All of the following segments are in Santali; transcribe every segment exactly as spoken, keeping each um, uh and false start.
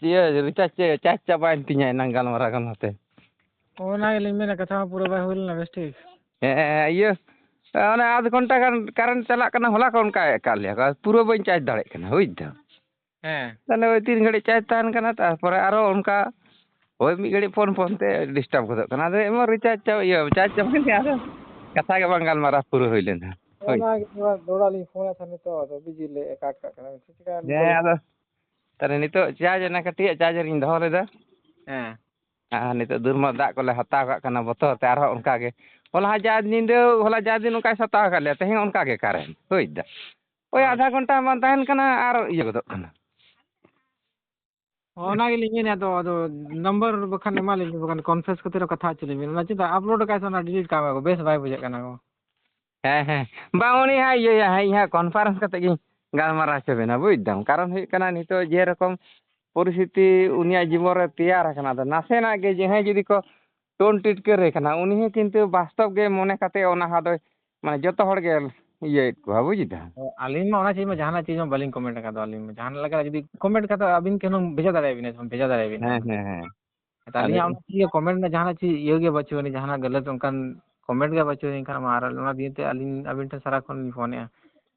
ᱤᱭᱟᱹ ᱨᱤᱪᱟᱨᱡᱽ ᱪᱮ ᱪᱟᱨᱡᱽ ᱪᱟᱵᱟᱭᱮᱱ ᱛᱤᱧᱟ ᱮᱱᱟᱝ ᱜᱟᱞᱢᱟᱨᱟᱣ ᱜᱟᱞᱢᱟᱨᱟᱣ ᱛᱮ᱾ ᱚᱱᱟ ᱜᱮᱞᱤᱧ ᱢᱮᱱᱟ, ᱠᱟᱛᱷᱟ ᱢᱟ ᱯᱩᱨᱟᱹ ᱵᱟᱭ ᱦᱩᱭ ᱞᱮᱱᱟ ᱵᱮᱥ ᱴᱷᱤᱠ᱾ ᱦᱮᱸ, ᱤᱭᱟᱹ, ᱚᱱᱮ ᱟᱫᱷ ᱜᱷᱚᱱᱴᱟ ᱜᱟᱱ ᱠᱟᱨᱮᱱᱴ ᱪᱟᱞᱟᱜ ᱠᱟᱱᱟ, ᱦᱚᱞᱟ ᱠᱚ ᱚᱱᱠᱟ ᱟᱠᱟᱫ ᱞᱮᱭᱟ ᱠᱚ, ᱯᱩᱨᱟᱹ ᱵᱟᱹᱧ ᱪᱟᱨᱡᱽ ᱫᱟᱲᱮᱭᱟᱜ ᱠᱟᱱᱟ, ᱵᱩᱡᱽ ᱫᱟᱢ᱾ ᱦᱮᱸ᱾ ᱛᱟᱦᱞᱮ ᱳᱭ ᱛᱤᱱ ᱜᱷᱟᱹᱲᱤᱡ ᱪᱟᱨᱡᱽ ᱛᱟᱦᱮᱱ ᱠᱟᱱᱟ, ᱛᱟᱨᱯᱚᱨᱮ ᱟᱨᱚ ᱚᱱᱠᱟ ᱦᱳᱭ ᱢᱤᱫ ᱜᱷᱟᱹᱲᱤᱡ ᱯᱷᱳᱱ ᱯᱷᱳᱱ ᱛᱮ ᱰᱤᱥᱴᱟᱵ ᱜᱚᱫᱚᱜ ᱠᱟᱱᱟ᱾ ᱟᱫᱚ ᱮᱢᱚᱱ ᱨᱤᱪᱟᱨᱡᱽ ᱪᱟᱵᱟ, ᱤᱭᱟᱹ, ᱪᱟᱨᱡᱽ ᱪᱟᱵᱟ ᱠᱮᱫ ᱟᱫᱚ ᱠᱟᱛᱷᱟ ᱜᱮ ᱵᱟᱝ ᱜᱟᱞᱢᱟᱨᱟᱣ ᱯᱩᱨᱟᱹ ᱦᱩᱭ ᱞᱮᱱᱟ᱾ ᱦᱳᱭ᱾ ᱚᱱᱟ ᱜᱮ ᱱᱚᱣᱟ ᱫᱚᱦᱲᱟ ᱞᱤᱧ ᱯᱷᱳᱱ ᱮᱫ ᱛᱟᱦᱮᱸᱫ ᱱᱤᱛᱚᱜ, ᱟᱫᱚ ᱵᱤᱡᱤ ᱞᱮ ᱠᱟᱴ ᱠᱟᱜ ᱠᱟᱱᱟ᱾ ᱪᱮᱫ ᱪᱤᱠᱟᱹᱭᱟ ᱦᱮᱸ, ᱱᱤᱛᱚᱜ? ᱟᱫᱚ ᱛᱟᱦᱞᱮ ᱱᱤᱛᱚᱜ ᱪᱟᱨᱡᱽ ᱮᱱᱟ ᱠᱟᱹᱴᱤᱡ, ᱪᱟᱨᱡᱽ ᱨᱤᱧ ᱫᱚᱦᱚ ᱞᱮᱫᱟ᱾ ᱦᱮᱸ᱾ ᱟᱨ ᱱᱤᱛᱚᱜ ᱫᱩᱨᱢᱟᱨ ᱫᱟᱜ ᱠᱚᱞᱮ ᱦᱟᱛᱟᱣ ᱠᱟᱜ ᱠᱟᱱᱟ ᱵᱚᱛᱚᱨ ᱛᱮ, ᱟᱨᱦᱚᱸ ᱚᱱᱠᱟ ᱜᱮ᱾ ᱦᱚᱞᱟ ᱡᱟ ᱧᱤᱫᱟᱹ, ᱦᱚᱞᱟ ᱡᱟ ᱫᱤᱱ ᱚᱱᱠᱟᱭ ᱥᱟᱛᱟᱣ ᱟᱠᱟᱫ ᱞᱮᱭᱟ, ᱛᱮᱦᱮᱧ ᱚᱱᱠᱟ ᱜᱮ ᱠᱟᱨᱮᱱᱴ, ᱵᱩᱡᱽ ᱫᱟ᱾ ᱳᱭ ᱦᱳᱭ᱾ ᱟᱫᱷᱟ ᱜᱷᱚᱱᱴᱟ ᱵᱟᱝ ᱛᱟᱦᱮᱱ ᱠᱟᱱᱟ ᱟᱨ ᱤᱭᱟᱹ ᱜᱚᱫᱚᱜ ᱠᱟᱱᱟ᱾ ᱚᱱᱟ ᱜᱮᱞᱤᱧ ᱢᱮᱱᱮᱫ, ᱟᱫᱚ, ᱟᱫᱚ ᱱᱟᱢᱵᱟᱨ ᱵᱟᱠᱷᱟᱱ ᱮᱢᱟ ᱞᱤᱧ ᱵᱮᱱ, ᱵᱟᱠᱷᱟᱱ ᱠᱚᱱᱯᱷᱟᱨᱮᱱᱥ ᱠᱟᱛᱮ ᱨᱮᱦᱚᱸ ᱠᱟᱛᱷᱟ ᱦᱚᱪᱚ ᱞᱤᱧ ᱵᱮᱱ᱾ ᱚᱱᱟ ᱪᱮᱫᱟᱜ ᱟᱯᱞᱳᱰ ᱟᱠᱟᱫ ᱥᱮ ᱚᱱᱟ ᱰᱤᱞᱤᱴ ᱠᱟᱜ ᱢᱮ ᱠᱚ, ᱵᱮᱥ ᱵᱟᱭ ᱵᱩᱡᱷᱟᱹᱜ ᱠᱟᱱᱟ ᱠᱚ᱾ ᱦᱮᱸ, ᱦᱮᱸ᱾ ᱵᱟᱝ, ᱩᱱᱤ ᱦᱟᱸᱜ ᱤᱭᱟᱹᱭᱟ ᱦᱟᱸᱜ, ᱤᱧ ᱦᱟᱸᱜ ᱠᱚᱱᱯᱷᱟᱨᱮᱱᱥ ᱠᱟᱛᱮ ᱜᱤᱧ ᱜᱟᱞᱢᱟᱨᱟᱣ ᱦᱚᱪᱚ ᱵᱮᱱᱟ, ᱵᱩᱡᱽ ᱫᱟᱢ᱾ ᱠᱟᱨᱚᱱ ᱦᱩᱭᱩᱜ ᱠᱟᱱᱟ, ᱱᱤᱛᱚᱜ ᱡᱮ ᱨᱚᱠᱚᱢ ᱯᱚᱨᱤᱥᱛᱷᱤᱛᱤ ᱩᱱᱤᱭᱟᱜ ᱡᱤᱵᱚᱱ ᱨᱮ ᱛᱮᱭᱟᱨ ᱟᱠᱟᱱᱟ, ᱟᱫᱚ ᱱᱟᱥᱮᱱᱟᱜ ᱜᱮ ᱡᱟᱦᱟᱸᱭ ᱡᱩᱫᱤ ᱠᱚ ᱴᱚᱱ ᱴᱤᱴᱠᱟᱹᱨᱮ ᱠᱟᱱᱟ, ᱩᱱᱤ ᱦᱚᱸ ᱠᱤᱱᱛᱩ ᱵᱟᱥᱛᱚᱵ ᱜᱮ ᱢᱚᱱᱮ ᱠᱟᱛᱮ ᱚᱱᱟ ᱦᱚᱸ ᱫᱚᱭ, ᱢᱟᱱᱮ, ᱡᱚᱛᱚ ᱦᱚᱲ ᱜᱮ ᱤᱭᱟᱹᱭᱮᱫ ᱠᱚᱣᱟ, ᱵᱩᱡᱽ ᱫᱟᱢ᱾ ᱟᱹᱞᱤᱧ ᱢᱟ ᱚᱱᱟ ᱪᱤᱡᱽ ᱢᱟ, ᱡᱟᱦᱟᱱᱟᱜ ᱪᱤᱡᱽ ᱢᱟ ᱵᱟᱹᱞᱤᱧ ᱠᱚᱢᱮᱱᱴ ᱟᱠᱟᱫᱟ ᱟᱹᱞᱤᱧ ᱢᱟ᱾ ᱡᱟᱦᱟᱸ ᱞᱮᱠᱟ ᱡᱩᱫᱤ ᱠᱚᱢᱮᱱᱴ ᱠᱟᱛᱮ ᱟᱹᱵᱤᱱ ᱠᱤᱱ ᱵᱷᱮᱡᱟ ᱫᱟᱲᱮᱭᱟᱵᱤᱱᱟ, ᱵᱷᱮᱡᱟ ᱫᱟᱲᱮᱭᱟᱵᱤᱱᱟ᱾ ᱦᱮᱸ, ᱦᱮᱸ, ᱦᱮᱸ᱾ ᱟᱫᱚ ᱟᱹᱞᱤᱧᱟᱜ ᱚᱱᱟ ᱪᱤᱡᱽ ᱠᱚᱢᱮᱱᱴ ᱨᱮᱱᱟᱜ ᱡᱟᱦᱟᱱᱟᱜ ᱪᱤᱡᱽ ᱤᱭᱟᱹ ᱜᱮ ᱵᱟᱹᱪᱩᱜ ᱟᱹᱱᱤᱡ, ᱡᱟᱦᱟᱱᱟᱜ ᱜᱟᱹᱞᱟᱹᱛ ᱚᱱᱠᱟᱱ ᱠᱚᱢᱮᱱᱴ ᱜᱮ ᱵᱟᱹᱪᱩᱜ ᱟᱹᱱᱤᱡ, ᱮᱱᱠᱷᱟᱱ ᱢᱟ ᱟᱨ ᱚᱱᱟ ᱫᱤᱭᱮ ᱛᱮ ᱟᱹᱞᱤᱧ ᱟᱹᱵᱤᱱ ᱴᱷᱮᱱ ᱥᱟᱨᱟ ᱠᱷᱚᱱ ᱞᱤᱧ ᱯᱷᱳᱱᱮᱫᱼᱟ᱾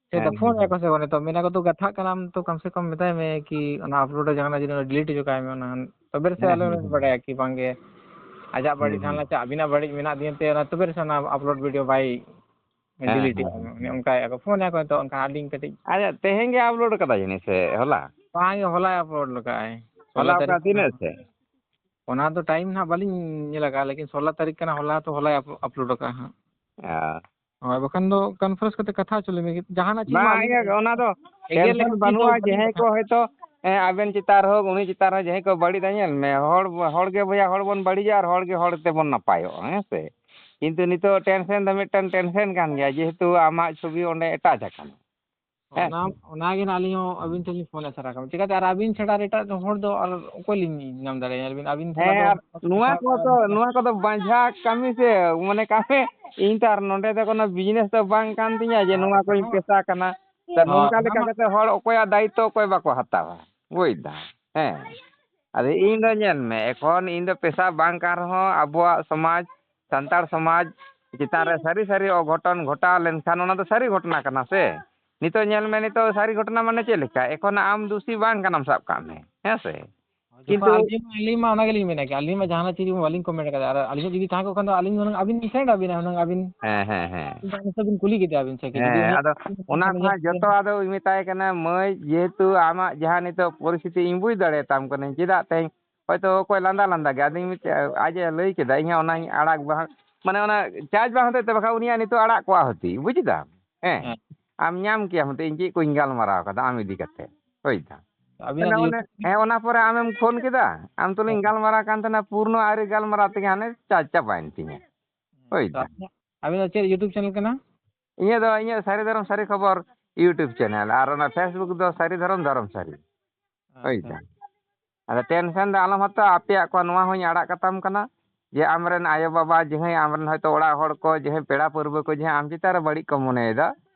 ᱪᱮᱫ ᱫᱚ ᱦᱮᱸ, ᱯᱷᱳᱱ ᱦᱮᱸ, ᱨᱮᱠᱚ ᱦᱮᱸ᱾ ᱥᱮ ᱵᱟᱝ ᱱᱤᱛᱚᱜ? ᱢᱮᱱᱟ ᱠᱚ ᱛᱚ ᱠᱟᱛᱷᱟᱜ ᱠᱟᱱᱟᱢ ᱛᱚ, ᱠᱚᱢ ᱥᱮ ᱠᱚᱢ ᱢᱮᱛᱟᱭ ᱢᱮ ᱠᱤ ᱚᱱᱟ ᱟᱯᱞᱳᱰ ᱨᱮ ᱡᱟᱦᱟᱱᱟᱜ ᱡᱩᱫᱤ ᱰᱤᱞᱤᱴ ᱦᱚᱪᱚ ᱠᱟᱭ ᱢᱮ ᱚᱱᱟ᱾ ᱛᱚᱵᱮ ᱨᱮᱥᱮ ᱦᱮᱸ, ᱟᱞᱮ ᱦᱮᱸ, ᱞᱮ ᱦᱮᱸ᱾ ᱵᱟᱰᱟᱭᱟ ᱠᱤ ᱵᱟᱝᱜᱮ ᱟᱡᱟᱜ ᱦᱮᱸ, ᱵᱟᱹᱲᱤᱡ ᱛᱟᱦᱮᱸ ᱦᱮᱸ᱾ ᱞᱮᱱᱟ ᱪᱮ ᱟᱹᱵᱤᱱᱟᱜ ᱵᱟᱹᱲᱤᱡ ᱢᱮᱱᱟᱜ ᱫᱤᱭᱮ ᱛᱮ ᱚᱱᱟ ᱛᱚᱵᱮ ᱨᱮᱥᱮ ᱚᱱᱟ ᱟᱯᱞᱳᱰ ᱵᱷᱤᱰᱤᱭᱳ ᱵᱟᱭ ᱦᱮᱸ, ᱰᱤᱞᱤᱴ ᱮᱫᱼᱟ᱾ ᱦᱮᱸ, ᱦᱮᱸ᱾ ᱚᱱᱮ ᱚᱱᱠᱟᱭᱮᱫᱼᱟ ᱠᱚ, ᱯᱷᱳᱱ ᱟᱠᱚ ᱱᱤᱛᱚᱜ ᱚᱱᱠᱟ ᱟᱹᱞᱤᱧ ᱠᱟᱹᱴᱤᱡ᱾ ᱟᱪᱪᱷᱟ, ᱛᱮᱦᱮᱧ ᱜᱮ ᱟᱯᱞᱳᱰ ᱠᱟᱫᱟ ᱡᱟᱹᱱᱤᱡ ᱥᱮ ᱦᱚᱞᱟ? ᱵᱟᱝ ᱜᱮ, ᱦᱚᱞᱟᱭ ᱟᱯᱞᱳᱰ ᱞᱮᱠᱟᱜᱼᱟᱭ᱾ ᱦᱚᱞᱟ ᱥᱳᱞᱳ ᱚᱠᱟ ᱛᱟᱹᱨᱤᱠᱷ ᱛᱤᱱᱟᱹᱜ ᱠᱟᱱᱟ᱾ ᱥᱮᱫ? ᱚᱱᱟ ᱫᱚ ᱴᱟᱭᱤᱢ ᱱᱟᱦᱟᱜ ᱵᱟᱹᱞᱤᱧ ᱧᱮᱞ ᱟᱠᱟᱫᱼᱟ, ᱞᱮᱠᱤᱱ ᱥᱳᱞᱳ ᱛᱟᱹᱨᱤᱠᱷ ᱠᱟᱱᱟ, ᱦᱚᱞᱟ ᱛᱚ ᱦᱚᱞᱟᱭ ᱟᱯ-, ᱟᱯᱞᱳᱰ ᱟᱠᱟᱫᱼᱟ ᱦᱟᱸᱜ᱾ ᱚ᱾ ᱦᱳᱭ, ᱵᱟᱠᱷᱟᱱ ᱫᱚ ᱠᱚᱱᱯᱷᱟᱨᱮᱱᱥ ᱠᱟᱛᱮ ᱠᱟᱛᱷᱟ ᱦᱚᱪᱚ ᱞᱮᱢᱮ᱾ ᱡᱟᱦᱟᱱᱟᱜ ᱪᱤᱡᱽ ᱢᱟ ᱵᱟᱝ ᱟᱹᱞᱤᱧ ᱤᱭᱟᱹ, ᱚᱱᱟ ᱫᱚ ᱮᱜᱮᱨ ᱴᱮᱱᱥᱚᱱ ᱞᱟᱹᱜᱤᱫ ᱪᱤᱡᱽ ᱫᱚ ᱵᱟᱹᱱᱩᱜᱼᱟ᱾ ᱵᱟᱹᱞᱤᱧ ᱡᱟᱦᱟᱸᱭ ᱠᱟᱛᱷᱟ ᱠᱚ ᱦᱚᱭᱛᱳ, ᱮ, ᱟᱵᱮᱱ ᱪᱮᱛᱟᱱ ᱨᱮ ᱦᱳᱠ, ᱩᱱᱤ ᱪᱮᱛᱟᱱ ᱨᱮ ᱡᱟᱦᱟᱸᱭ ᱠᱚ ᱵᱟᱹᱲᱤᱡᱟ, ᱧᱮᱞ ᱢᱮ, ᱦᱚᱲ, ᱦᱚᱲ ᱜᱮ ᱵᱚᱭᱦᱟ ᱦᱚᱲ ᱵᱚᱱ ᱵᱟᱹᱲᱤᱡᱟ ᱟᱨ ᱦᱚᱲ ᱜᱮ ᱦᱚᱲ ᱛᱮᱵᱚᱱ ᱱᱟᱯᱟᱭᱚᱜᱼᱟ, ᱦᱮᱸ ᱥᱮ? ᱠᱤᱱᱛᱩ ᱱᱤᱛᱚᱜ ᱴᱮᱱᱥᱮᱱ ᱫᱚ ᱢᱤᱫᱴᱟᱝ ᱴᱮᱱᱥᱮᱱ ᱠᱟᱱ ᱜᱮᱭᱟ, ᱡᱮᱦᱮᱛᱩ ᱟᱢᱟᱜ ᱪᱷᱚᱵᱤ ᱚᱸᱰᱮ ᱮᱴᱟᱪ ᱟᱠᱟᱱᱟ᱾ ᱦᱮᱸ ᱚᱱᱟ, ᱥᱮ? ᱚᱱᱟᱜᱮ ᱱᱟᱜ ᱟᱹᱞᱤᱧ ᱦᱚᱸ ᱟᱹᱵᱤᱱ ᱴᱷᱮᱱ ᱞᱤᱧ ᱯᱷᱳᱱᱟ ᱥᱟᱨᱟ ᱠᱟᱢ᱾ ᱪᱤᱠᱟᱹᱛᱮ ᱟᱨ ᱟᱹᱵᱤᱱ ᱪᱷᱟᱲᱟ ᱟᱨ ᱮᱴᱟᱜ ᱦᱚᱲ ᱫᱚ ᱟᱨ ᱚᱠᱚᱭ ᱞᱤᱧ ᱧᱟᱢ ᱫᱟᱲᱮᱭᱟᱭᱟ? ᱟᱹᱵᱤᱱ, ᱟᱹᱵᱤᱱ ᱪᱷᱟᱲᱟ ᱦᱮᱸ, ᱫᱚ ᱟᱨ ᱱᱚᱣᱟ ᱠᱚᱫᱚ, ᱱᱚᱣᱟ ᱠᱚᱫᱚ ᱵᱟᱡᱷᱟ ᱠᱟᱹᱢᱤ ᱥᱮ, ᱢᱚᱱᱮ ᱠᱟᱜ ᱢᱮ, ᱤᱧ ᱛᱚ ᱟᱨ ᱱᱚᱰᱮ ᱫᱚ ᱠᱳᱱᱳ ᱵᱤᱡᱽᱱᱮᱥ ᱫᱚ ᱵᱟᱝ ᱠᱟᱱ ᱛᱤᱧᱟ ᱡᱮ ᱱᱚᱣᱟ ᱠᱚᱧ ᱦᱳᱭ᱾ ᱯᱮᱥᱟ ᱠᱟᱱᱟ᱾ ᱛᱚ ᱦᱳᱭ, ᱱᱚᱝᱠᱟ ᱚᱱᱟ ᱞᱮᱠᱟ ᱢᱟ ᱠᱟᱛᱮ ᱦᱚᱲ ᱚᱠᱚᱭᱟᱜ ᱫᱟᱭᱤᱛᱛᱚ ᱚᱠᱚᱭ ᱵᱟᱠᱚ ᱦᱟᱛᱟᱣᱟ, ᱵᱩᱡᱽ ᱫᱟᱢ? ᱦᱮᱸ᱾ ᱟᱫᱚ ᱤᱧ ᱫᱚ ᱧᱮᱞ ᱢᱮ, ᱮᱠᱷᱚᱱ ᱤᱧ ᱫᱚ ᱯᱮᱥᱟ ᱵᱟᱝ ᱠᱟᱱ ᱨᱮᱦᱚᱸ ᱟᱵᱚᱣᱟᱜ ᱥᱚᱢᱟᱡᱽ, ᱥᱟᱱᱛᱟᱲ ᱥᱚᱢᱟᱡᱽ ᱪᱮᱛᱟᱱ ᱨᱮ ᱥᱟᱹᱨᱤ ᱥᱟᱹᱨᱤ ᱚᱜᱷᱚᱴᱚᱱ ᱜᱷᱚᱴᱟᱣ ᱞᱮᱱᱠᱷᱟᱱ ᱚᱱᱟ ᱫᱚ ᱥᱟᱹᱨᱤ ᱜᱷᱚᱴᱚᱱᱟ ᱠᱟᱱᱟ ᱥᱮ᱾ ᱱᱤᱛᱚᱜ ᱧᱮᱞ ᱢᱮ, ᱱᱤᱛᱚᱜ ᱥᱟᱹᱨᱤ ᱜᱷᱚᱴᱚᱱᱟ ᱢᱟᱱᱮ ᱪᱮᱫ ᱞᱮᱠᱟ? ᱮᱠᱷᱚᱱ ᱟᱢ ᱫᱩᱥᱤ ᱵᱟᱝ ᱠᱟᱱᱟᱢ, ᱥᱟᱵ ᱠᱟᱜ ᱢᱮ, ᱦᱮᱸ ᱥᱮ? ᱡᱚᱠᱷᱚᱱ ᱠᱤᱱᱛᱩ ᱟᱹᱞᱤᱧ ᱢᱟ, ᱟᱹᱞᱤᱧ ᱢᱟ ᱚᱱᱟ ᱜᱮᱞᱤᱧ ᱢᱮᱱᱟ ᱠᱤ, ᱟᱹᱞᱤᱧ ᱢᱟ ᱡᱟᱦᱟᱱᱟᱜ ᱪᱤᱡᱽ ᱢᱟ ᱵᱟᱹᱞᱤᱧ ᱠᱚᱢᱮᱱᱴ ᱠᱟᱫᱟ᱾ ᱟᱨ ᱟᱹᱞᱤᱧ ᱡᱩᱫᱤ ᱛᱟᱦᱮᱸ ᱠᱚᱜ ᱠᱷᱟᱱ ᱫᱚ ᱟᱹᱞᱤᱧ ᱦᱩᱱᱟᱹᱝ ᱟᱹᱵᱤᱱ ᱞᱤᱧ ᱥᱮᱱ ᱟᱹᱵᱤᱱᱟ ᱦᱩᱱᱟᱹᱝ ᱟᱹᱵᱤᱱ᱾ ᱦᱮᱸ, ᱦᱮᱸ, ᱦᱮᱸ᱾ ᱡᱟᱦᱟᱸ ᱦᱤᱥᱟᱹᱵ ᱵᱤᱱ ᱠᱩᱞᱤ ᱠᱮᱫᱮᱭᱟ ᱟᱹᱵᱤᱱ ᱥᱮ ᱠᱤ, ᱡᱩᱫᱤ ᱦᱮᱸ, ᱩᱱᱤ ᱟᱫᱚ ᱚᱱᱟ ᱠᱷᱚᱱᱟᱜ ᱡᱚᱛᱚ ᱟᱫᱚ ᱢᱮᱛᱟᱭ ᱠᱟᱱᱟ, ᱢᱟᱹᱭ, ᱡᱮᱦᱮᱛᱩ ᱟᱢᱟᱜ ᱡᱟᱦᱟᱸ ᱱᱤᱛᱚᱜ ᱯᱚᱨᱤᱥᱛᱷᱤᱛᱤ ᱤᱧ ᱵᱩᱡᱽ ᱫᱟᱲᱮᱭᱟᱛᱟᱢ ᱠᱟᱹᱱᱟᱹᱧ, ᱪᱮᱫᱟᱜ ᱛᱮᱦᱮᱧ ᱦᱚᱭᱛᱳ ᱚᱠᱚᱭ ᱞᱟᱸᱫᱟ ᱞᱟᱸᱫᱟ ᱜᱮ, ᱟᱫᱚᱧ ᱢᱮᱛᱟᱭᱟ, ᱟᱡ ᱮ ᱞᱟᱹᱭ ᱠᱮᱫᱟ, ᱤᱧ ᱦᱚᱸ ᱚᱱᱟᱧ ᱟᱲᱟᱜ ᱵᱟᱝ, ᱢᱟᱱᱮ ᱚᱱᱟ ᱪᱟᱨᱡᱽ ᱵᱟᱝ ᱦᱚᱛᱮᱡ ᱛᱮ, ᱵᱟᱠᱷᱟᱱ ᱩᱱᱤᱭᱟᱜ ᱱᱤᱛᱚᱜ ᱟᱲᱟᱜ ᱠᱚᱜᱼᱟ ᱦᱩᱛᱤ, ᱵᱩᱡᱽ ᱫᱟᱢ? ᱦᱮᱸ, ᱦᱮᱸ᱾ ᱟᱢ ᱧᱟᱢ ᱠᱮᱭᱟᱢ ᱦᱩᱛᱤ, ᱤᱧ ᱪᱮᱫ ᱠᱚᱧ ᱜᱟᱞᱢᱟᱨᱟᱣ ᱠᱟᱫᱟ ᱟᱢ ᱤᱫᱤ ᱠᱟᱛᱮ, ᱵᱩᱡᱽ ᱫᱟᱢ? ᱟᱹᱵᱤᱱᱟᱜ ᱚᱱᱮ, ᱫᱚ ᱚᱱᱮ, YouTube ᱦᱮᱸ, ᱚᱱᱟ ᱯᱚᱨᱮ ᱟᱢᱮᱢ ᱯᱷᱳᱱ ᱠᱮᱫᱟ, ᱟᱢ ᱛᱩᱞᱩᱧ ᱦᱮᱸ᱾ ᱜᱟᱞᱢᱟᱨᱟᱣ ᱠᱟᱱ ᱛᱟᱦᱮᱱᱟ, ᱯᱩᱨᱱᱚ ᱟᱹᱣᱨᱤ ᱜᱟᱞᱢᱟᱨᱟᱣ ᱛᱮᱜᱮ ᱦᱟᱱᱮ ᱪᱟᱨᱡᱽ ᱪᱟᱵᱟᱭᱮᱱ ᱛᱤᱧᱟ᱾ ᱦᱩᱸ, ᱦᱳᱭ ᱛᱚ ᱫᱟ᱾ ᱟᱵᱤᱱᱟᱜ, ᱟᱵᱤᱱᱟᱜ ᱪᱮᱫ YouTube channel ᱠᱟᱱᱟ? ᱤᱧᱟᱹᱜ ᱫᱚ, ᱤᱧᱟᱹᱜ ᱥᱟᱹᱨᱤ ᱫᱷᱚᱨᱚᱢ ᱥᱟᱹᱨᱤ ᱠᱷᱚᱵᱚᱨ YouTube channel, ᱟᱨ ᱚᱱᱟ Facebook ᱫᱚ ᱥᱟᱹᱨᱤ ᱫᱷᱚᱨᱚᱢ ᱫᱷᱚᱨᱚᱢ ᱥᱟᱹᱨᱤ᱾ ᱦᱳᱭ ᱟᱪᱪᱷᱟ᱾ ᱫᱟ᱾ ᱟᱫᱚ tension ᱫᱚ ᱟᱞᱚᱢ ᱦᱟᱛᱟᱣᱟ, ᱟᱯᱮᱭᱟᱜ ᱠᱚ ᱱᱚᱣᱟ ᱦᱚᱸᱧ ᱟᱲᱟᱜ ᱠᱟᱛᱟᱢ ᱠᱟᱱᱟ, ᱡᱮ ᱟᱢᱨᱮᱱ ᱟᱭᱳᱼᱵᱟᱵᱟ, ᱡᱟᱦᱟᱸᱭ ᱟᱢᱨᱮᱱ ᱦᱚᱭᱛᱳ ᱚᱲᱟᱜ ᱦᱚᱲ ᱠᱚ, ᱡᱟᱦᱟᱸᱭ ᱯᱮᱲᱟ ᱯᱟᱹᱨᱣᱟᱹ ᱠᱚ, ᱡᱟᱦᱟᱸᱭ ᱟᱢ ᱪᱮᱛᱟᱱ ᱨᱮ ᱵᱟᱹᱲᱤᱡ ᱠᱚ ᱢᱚᱱᱮᱭᱮᱫᱟ,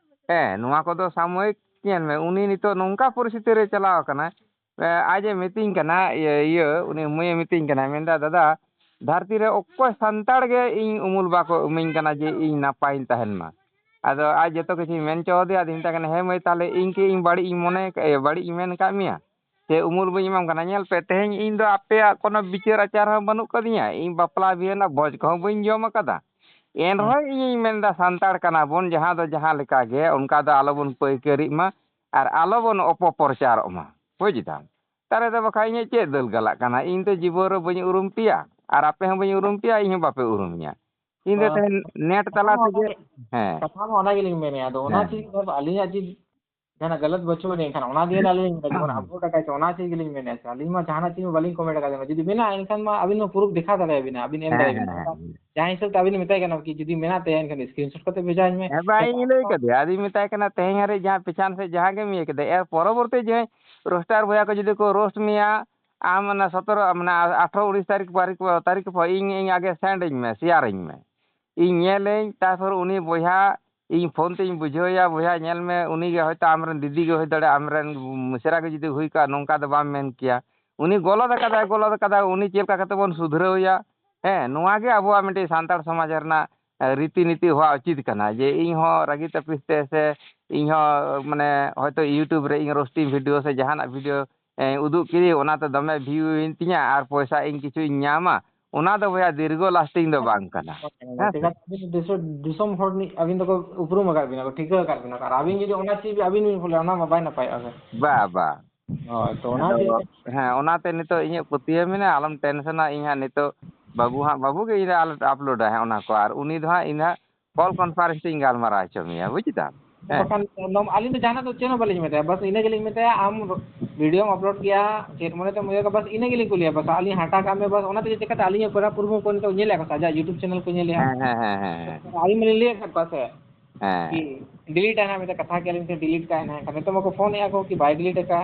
ᱦᱮᱸ, ᱱᱚᱣᱟ ᱠᱚᱫᱚ ᱥᱟᱢᱚᱭᱤᱠ᱾ ᱧᱮᱞ ᱢᱮ, ᱩᱱᱤ ᱱᱤᱛᱚᱜ ᱱᱚᱝᱠᱟ ᱯᱚᱨᱤᱥᱛᱷᱤᱛᱤ ᱨᱮ ᱪᱟᱞᱟᱣ ᱟᱠᱟᱱᱟ, ᱮ, ᱟᱡ ᱮ ᱢᱤᱛᱟᱹᱧ ᱠᱟᱱᱟ, ᱤᱭᱟᱹ, ᱤᱭᱟᱹ, ᱩᱱᱤ ᱢᱟᱹᱭ ᱮ ᱢᱤᱛᱟᱹᱧ ᱠᱟᱱᱟ, ᱢᱮᱱᱫᱟ, "ᱫᱟᱫᱟ, ᱫᱷᱟᱹᱨᱛᱤ ᱨᱮ ᱚᱠᱚᱭ ᱥᱟᱱᱛᱟᱲ ᱜᱮ ᱤᱧ ᱩᱢᱩᱞ ᱵᱟᱠᱚ ᱤᱢᱟᱹᱧ ᱠᱟᱱᱟ ᱡᱮ ᱤᱧ ᱱᱟᱯᱟᱭᱤᱧ ᱛᱟᱦᱮᱱ ᱢᱟ?" ᱟᱫᱚ ᱟᱡ ᱡᱚᱛᱚ ᱠᱤᱪᱷᱩᱧ ᱢᱮᱱ ᱦᱚᱪᱚ ᱟᱫᱮᱭᱟ, ᱟᱫᱚᱧ ᱢᱮᱛᱟᱭ ᱠᱟᱱᱟ, "ᱦᱮᱸ ᱢᱟᱹᱭ, ᱛᱟᱦᱞᱮ ᱤᱧ ᱠᱤ ᱤᱧ ᱵᱟᱹᱲᱤᱡ ᱤᱧ ᱢᱚᱱᱮ, ᱮ, ᱵᱟᱹᱲᱤᱡ ᱤᱧ ᱢᱮᱱ ᱟᱠᱟᱫ ᱢᱮᱭᱟ? ᱥᱮ ᱩᱢᱩᱞ ᱵᱟᱹᱧ ᱮᱢᱟᱢ ᱠᱟᱱᱟ? ᱧᱮᱞ ᱯᱮ, ᱛᱮᱦᱮᱧ ᱤᱧ ᱫᱚ ᱟᱯᱮᱭᱟᱜ ᱠᱳᱱᱳ ᱵᱤᱪᱟᱹᱨ ᱟᱪᱟᱨ ᱦᱚᱸ ᱵᱟᱹᱱᱩᱜ ᱠᱟᱫᱤᱧᱟ, ᱤᱧ ᱵᱟᱯᱞᱟ ᱵᱤᱦᱟᱹ ᱨᱮᱱᱟᱜ ᱵᱷᱚᱡᱽ ᱠᱚᱦᱚᱸ ᱵᱟᱹᱧ ᱡᱚᱢ ᱟᱠᱟᱫᱟ᱾ ᱮᱱ ᱦᱮᱸ᱾ ᱨᱮᱦᱚᱸ ᱤᱧᱤᱧ ᱢᱮᱱᱫᱟ, ᱥᱟᱱᱛᱟᱲ ᱠᱟᱱᱟ ᱵᱚᱱ, ᱡᱟᱦᱟᱸ ᱫᱚ ᱡᱟᱦᱟᱸ ᱞᱮᱠᱟ ᱜᱮ, ᱚᱱᱠᱟ ᱫᱚ ᱟᱞᱚᱵᱚᱱ ᱯᱟᱹᱭᱠᱟᱹᱨᱤᱜ ᱢᱟ ᱟᱨ ᱟᱞᱚᱵᱚᱱ ᱚᱯᱚᱯᱨᱚᱪᱟᱨᱚᱜ ᱢᱟ, ᱵᱩᱡᱽ ᱫᱟᱢ?" ᱛᱟᱦᱞᱮ ᱫᱚ ᱵᱟᱠᱷᱟᱡ ᱤᱧᱟᱹᱜ ᱪᱮᱫ ᱫᱟᱹᱞ ᱜᱟᱞᱟᱜ ᱠᱟᱱᱟ? ᱤᱧ ᱫᱚ ᱡᱤᱵᱚᱱ ᱨᱮ ᱵᱟᱹᱧ ᱩᱨᱩᱢ ᱯᱮᱭᱟ, ᱟᱨ ᱟᱯᱮ ᱦᱚᱸ ᱵᱟᱹᱧ ᱩᱨᱩᱢ ᱯᱮᱭᱟ, ᱤᱧ ᱦᱚᱸ ᱵᱟᱯᱮ ᱩᱨᱩᱢᱤᱧᱟ᱾ ᱤᱧ ᱫᱚ ᱵᱟᱝ, ᱛᱮᱦᱮᱧ net ᱠᱟᱛᱷᱟ ᱛᱟᱞᱟ ᱢᱟ ᱚᱱᱟ ᱛᱮᱜᱮ, ᱜᱮ, ᱦᱮᱸ, ᱠᱟᱛᱷᱟ ᱢᱟ ᱚᱱᱟ ᱜᱮᱞᱤᱧ ᱢᱮᱱᱮᱫᱼᱟ᱾ ᱟᱫᱚ ᱚᱱᱟ ᱦᱮᱸ, ᱪᱮᱫ ᱦᱮᱸ᱾ ᱟᱹᱞᱤᱧᱟᱜ ᱪᱮᱫ ᱡᱟᱦᱟᱱᱟᱜ ᱜᱟᱞᱟᱛ ᱵᱟᱹᱪᱩᱜ ᱟᱹᱱᱤᱡ ᱠᱷᱟᱱ, ᱚᱱᱟ ᱫᱤᱭᱮ ᱟᱹᱞᱤᱧ ᱞᱤᱧ ᱢᱮᱱᱟ, ᱡᱮᱢᱚᱱ ᱟᱵᱚ ᱴᱟᱠᱟ ᱪᱚ, ᱚᱱᱟ ᱪᱮᱫ ᱜᱮᱞᱤᱧ ᱢᱮᱱᱮᱫᱼᱟ᱾ ᱟᱹᱞᱤᱧ ᱢᱟ ᱡᱟᱦᱟᱱᱟᱜ ᱪᱮᱫ ᱦᱚᱸ ᱵᱟᱹᱞᱤᱧ ᱠᱚᱢᱮᱱᱴ ᱟᱠᱟᱫᱟ᱾ ᱡᱩᱫᱤ ᱢᱮᱱᱟᱜᱼᱟ, ᱮᱱᱠᱷᱟᱱ ᱢᱟ ᱟᱹᱵᱤᱱ ᱢᱟ ᱯᱨᱩᱯᱷ ᱫᱮᱠᱷᱟᱣ ᱫᱟᱲᱮᱭᱟᱵᱤᱱᱟ, ᱟᱹᱵᱤᱱ ᱮᱢ ᱦᱮᱸ, ᱦᱮᱸ, ᱫᱟᱲᱮᱭᱟᱵᱤᱱᱟ᱾ ᱦᱮᱸ, ᱦᱮᱸ᱾ ᱡᱟᱦᱟᱸ ᱦᱤᱥᱟᱹᱵ ᱛᱮ ᱟᱹᱵᱤᱱ ᱢᱮᱛᱟᱭ ᱠᱟᱱᱟ ᱠᱤ, ᱡᱩᱫᱤ ᱢᱮᱱᱟᱜ ᱛᱟᱭᱟ, ᱮᱱᱠᱷᱟᱱ screenshot ᱠᱟᱛᱮ ᱵᱷᱮᱡᱟᱣᱟᱹᱧ ᱢᱮ᱾ ᱦᱮᱸ, ᱵᱟᱝ, ᱮᱱᱠᱷᱟᱱ ᱤᱧ ᱞᱟᱹᱭ ᱟᱵᱚ ᱠᱟᱫᱮᱭᱟ᱾ ᱟᱫᱚᱧ ᱢᱮᱛᱟᱭ ᱠᱟᱱᱟ, "ᱛᱮᱦᱮᱧ ᱦᱟᱹᱨᱤᱡ ᱡᱟᱦᱟᱸ ᱯᱮᱪᱷᱟᱱ ᱥᱮᱫ ᱡᱟᱦᱟᱸ ᱜᱮᱢ ᱤᱭᱟᱹ ᱠᱮᱫᱟ, ᱮᱨ ᱯᱚᱨᱚᱵᱚᱨᱛᱤ ᱡᱟᱦᱟᱸᱭ roaster ᱵᱚᱭᱦᱟ ᱠᱚ ᱡᱩᱫᱤ ᱠᱚ roast ᱢᱮᱭᱟ, ᱟᱢ ᱚᱱᱟ ᱥᱚᱛᱨᱚ, ᱢᱟᱱᱮ, ᱟᱴᱷᱨᱚ ᱩᱱᱤᱥ ᱛᱟᱹᱨᱤᱠᱷ, ᱛᱟᱹᱨᱤᱠᱷ, ᱛᱟᱹᱨᱤᱠᱷ ᱯᱚᱨ ᱤᱧ, ᱤᱧ ᱟᱜᱮ send ᱟᱹᱧ ᱢᱮ, share ᱟᱹᱧ ᱢᱮ᱾ ᱤᱧ ᱧᱮᱞᱟᱹᱧ, ᱛᱟᱨᱯᱚᱨ ᱩᱱᱤ ᱵᱚᱭᱦᱟ ᱤᱧ ᱯᱷᱳᱱ ᱛᱮᱧ ᱵᱩᱡᱷᱟᱹᱣᱮᱭᱟ, 'ᱵᱚᱭᱦᱟ, ᱧᱮᱞ ᱢᱮ, ᱩᱱᱤ ᱜᱮ ᱦᱚᱭᱛᱳ ᱟᱢᱨᱮᱱ ᱫᱤᱫᱤ ᱜᱮ ᱦᱩᱭ ᱫᱟᱲᱮᱭᱟᱜᱼᱟ, ᱟᱢᱨᱮᱱ ᱢᱤᱥᱨᱟ ᱜᱮ ᱡᱩᱫᱤ ᱦᱩᱭ ᱠᱚᱜᱼᱟ, ᱱᱚᱝᱠᱟ ᱫᱚ ᱵᱟᱢ ᱢᱮᱱ ᱠᱮᱭᱟ᱾ ᱩᱱᱤ ᱜᱚᱞᱚᱛ ᱟᱠᱟᱫᱟᱭ, ᱜᱚᱞᱚᱛ ᱟᱠᱟᱫᱟᱭ, ᱩᱱᱤ ᱪᱮᱫ ᱞᱮᱠᱟ ᱠᱟᱛᱮ ᱵᱚᱱ ᱥᱩᱫᱷᱨᱟᱹᱣ ᱮᱭᱟ? ᱦᱮᱸ, ᱱᱚᱣᱟ ᱜᱮ ᱟᱵᱚᱣᱟᱜ ᱢᱤᱫᱴᱤᱡ ᱥᱟᱱᱛᱟᱲ ᱥᱚᱢᱟᱡᱽ ᱨᱮᱱᱟᱜ, ᱮ, ᱨᱤᱛᱤ ᱱᱤᱛᱤ ᱦᱚᱣᱟ ᱩᱪᱤᱛ ᱠᱟᱱᱟ, ᱡᱮ ᱤᱧ ᱦᱚᱸ ᱨᱟᱹᱜᱤ ᱛᱟᱹᱯᱤᱥ ᱛᱮ ᱥᱮ ᱤᱧ ᱦᱚᱸ, ᱢᱟᱱᱮ, ᱦᱚᱭᱛᱳ YouTube ᱨᱮ ᱤᱧ roasting video ᱥᱮ ᱡᱟᱦᱟᱱᱟᱜ video, ᱮ, ᱩᱫᱩᱜ ᱠᱤᱫᱤᱧ, ᱚᱱᱟᱛᱮ ᱫᱚᱢᱮ view ᱮᱱ ᱛᱤᱧᱟ ᱟᱨ ᱯᱚᱭᱥᱟ ᱤᱧ ᱠᱤᱪᱷᱩᱧ ᱧᱟᱢᱟ, ᱚᱱᱟ ᱫᱚ ᱵᱚᱭᱦᱟ ᱫᱤᱨᱜᱷᱚ lasting ᱫᱚ ᱵᱟᱝ ᱠᱟᱱᱟ᱾ ᱦᱮᱸ ᱥᱮ? ᱪᱮᱫᱟᱜ ᱟᱹᱵᱤᱱ ᱫᱤᱥᱚᱢ, ᱫᱤᱥᱚᱢ ᱦᱚᱲ ᱱᱤ-, ᱟᱹᱵᱤᱱ ᱫᱚᱠᱚ ᱩᱯᱨᱩᱢ ᱟᱠᱟᱫ ᱵᱤᱱᱟ ᱠᱚ, ᱴᱷᱤᱠᱟᱹ ᱟᱠᱟᱫ ᱵᱤᱱᱟ ᱠᱚ, ᱟᱨ ᱟᱹᱵᱤᱱ ᱡᱩᱫᱤ ᱚᱱᱟ ᱪᱮᱫ ᱟᱹᱵᱤᱱ ᱵᱤᱱ ᱵᱷᱩᱞᱟ, ᱚᱱᱟ ᱢᱟ ᱵᱟᱭ ᱱᱟᱯᱟᱭᱚᱜᱼᱟ ᱥᱮ᱾ ᱵᱟ, ᱵᱟ᱾ ᱦᱳᱭ, ᱛᱚ ᱚᱱᱟ ᱟᱫᱚ, ᱪᱮᱫ ᱦᱮᱸ, ᱚᱱᱟᱛᱮ ᱱᱤᱛᱚᱜ ᱤᱧᱟᱹᱜ ᱯᱟᱹᱛᱭᱟᱹᱣ ᱢᱮᱱᱟᱜᱼᱟ, ᱟᱞᱚᱢ ᱴᱮᱱᱥᱚᱱᱟ, ᱤᱧ ᱦᱟᱸᱜ ᱱᱤᱛᱚᱜ ᱵᱟᱹᱵᱩ ᱦᱟᱸᱜ, ᱵᱟᱹᱵᱩ ᱜᱮ ᱤᱧ ᱨᱮ uploadᱟ ᱦᱟᱸᱜ ᱚᱱᱟ ᱠᱚ, ᱟᱨ ᱩᱱᱤ ᱫᱚ ᱦᱟᱸᱜ ᱤᱧ ᱦᱟᱸᱜ call conference ᱛᱤᱧ ᱜᱟᱞᱢᱟᱨᱟᱣ ᱦᱚᱪᱚ ᱢᱮᱭᱟ, ᱵᱩᱡ ᱫᱟᱢ? ᱦᱮᱸ᱾ ᱵᱟᱠᱷᱟᱱ ᱱᱚᱣᱟ, ᱟᱹᱞᱤᱧ ᱫᱚ ᱡᱟᱦᱟᱱᱟᱜ ᱫᱚ ᱪᱮᱫ ᱦᱚᱸ ᱵᱟᱹᱞᱤᱧ ᱢᱮᱛᱟᱭᱟ, ᱵᱟᱥ ᱤᱱᱟᱹ ᱜᱮᱞᱤᱧ ᱢᱮᱛᱟᱭᱟ, ᱟᱢ videoᱢ upload ᱠᱮᱭᱟ, ᱪᱮᱫ ᱢᱚᱱᱮ ᱛᱮᱢ ᱩᱭᱦᱟᱹᱨ ᱠᱟᱜᱼᱟ, ᱵᱟᱥ ᱤᱱᱟᱹ ᱜᱮᱞᱤᱧ ᱠᱩᱞᱤᱭᱟ, ᱵᱟᱥ ᱟᱹᱞᱤᱧ ᱦᱟᱴᱟᱜ ᱠᱟᱜ ᱢᱮ, ᱵᱟᱥ ᱚᱱᱟ ᱛᱮᱜᱮ ᱪᱮᱠᱟᱛᱮ ᱟᱹᱞᱤᱧ ᱦᱚᱸ ᱯᱮᱲᱟ ᱯᱩᱨᱵᱷᱩ ᱠᱚ ᱱᱤᱛᱚᱜ ᱧᱮᱞᱮᱫ ᱠᱚ ᱥᱮ, ᱟᱡᱟᱜ YouTube channel ᱠᱚ ᱧᱮᱞᱮᱫᱼᱟ᱾ ᱦᱮᱸ, ᱦᱮᱸ, ᱦᱮᱸ, ᱦᱮᱸ, ᱦᱮᱸ᱾ ᱟᱹᱞᱤᱧ ᱢᱟᱞᱤᱧ ᱞᱟᱹᱭ ᱟᱠᱟᱫ ᱠᱚᱣᱟ ᱥᱮ, ᱦᱮᱸ᱾ ᱠᱤ delete ᱟᱭ ᱱᱟᱦᱟᱜ, ᱢᱤᱫᱴᱮᱱ ᱠᱟᱛᱷᱟ ᱠᱮᱫ ᱞᱤᱧ ᱠᱷᱟᱱ delete ᱠᱟᱜᱼᱟᱭ ᱱᱟᱦᱟᱜ, ᱮᱱᱠᱷᱟᱱ ᱱᱤᱛᱚᱜ ᱢᱟᱠᱚ ᱯᱷᱳᱱᱮᱫᱼᱟ ᱠᱚ ᱠᱤ ᱵᱟᱭ delete ᱟᱠᱟᱫᱼᱟ᱾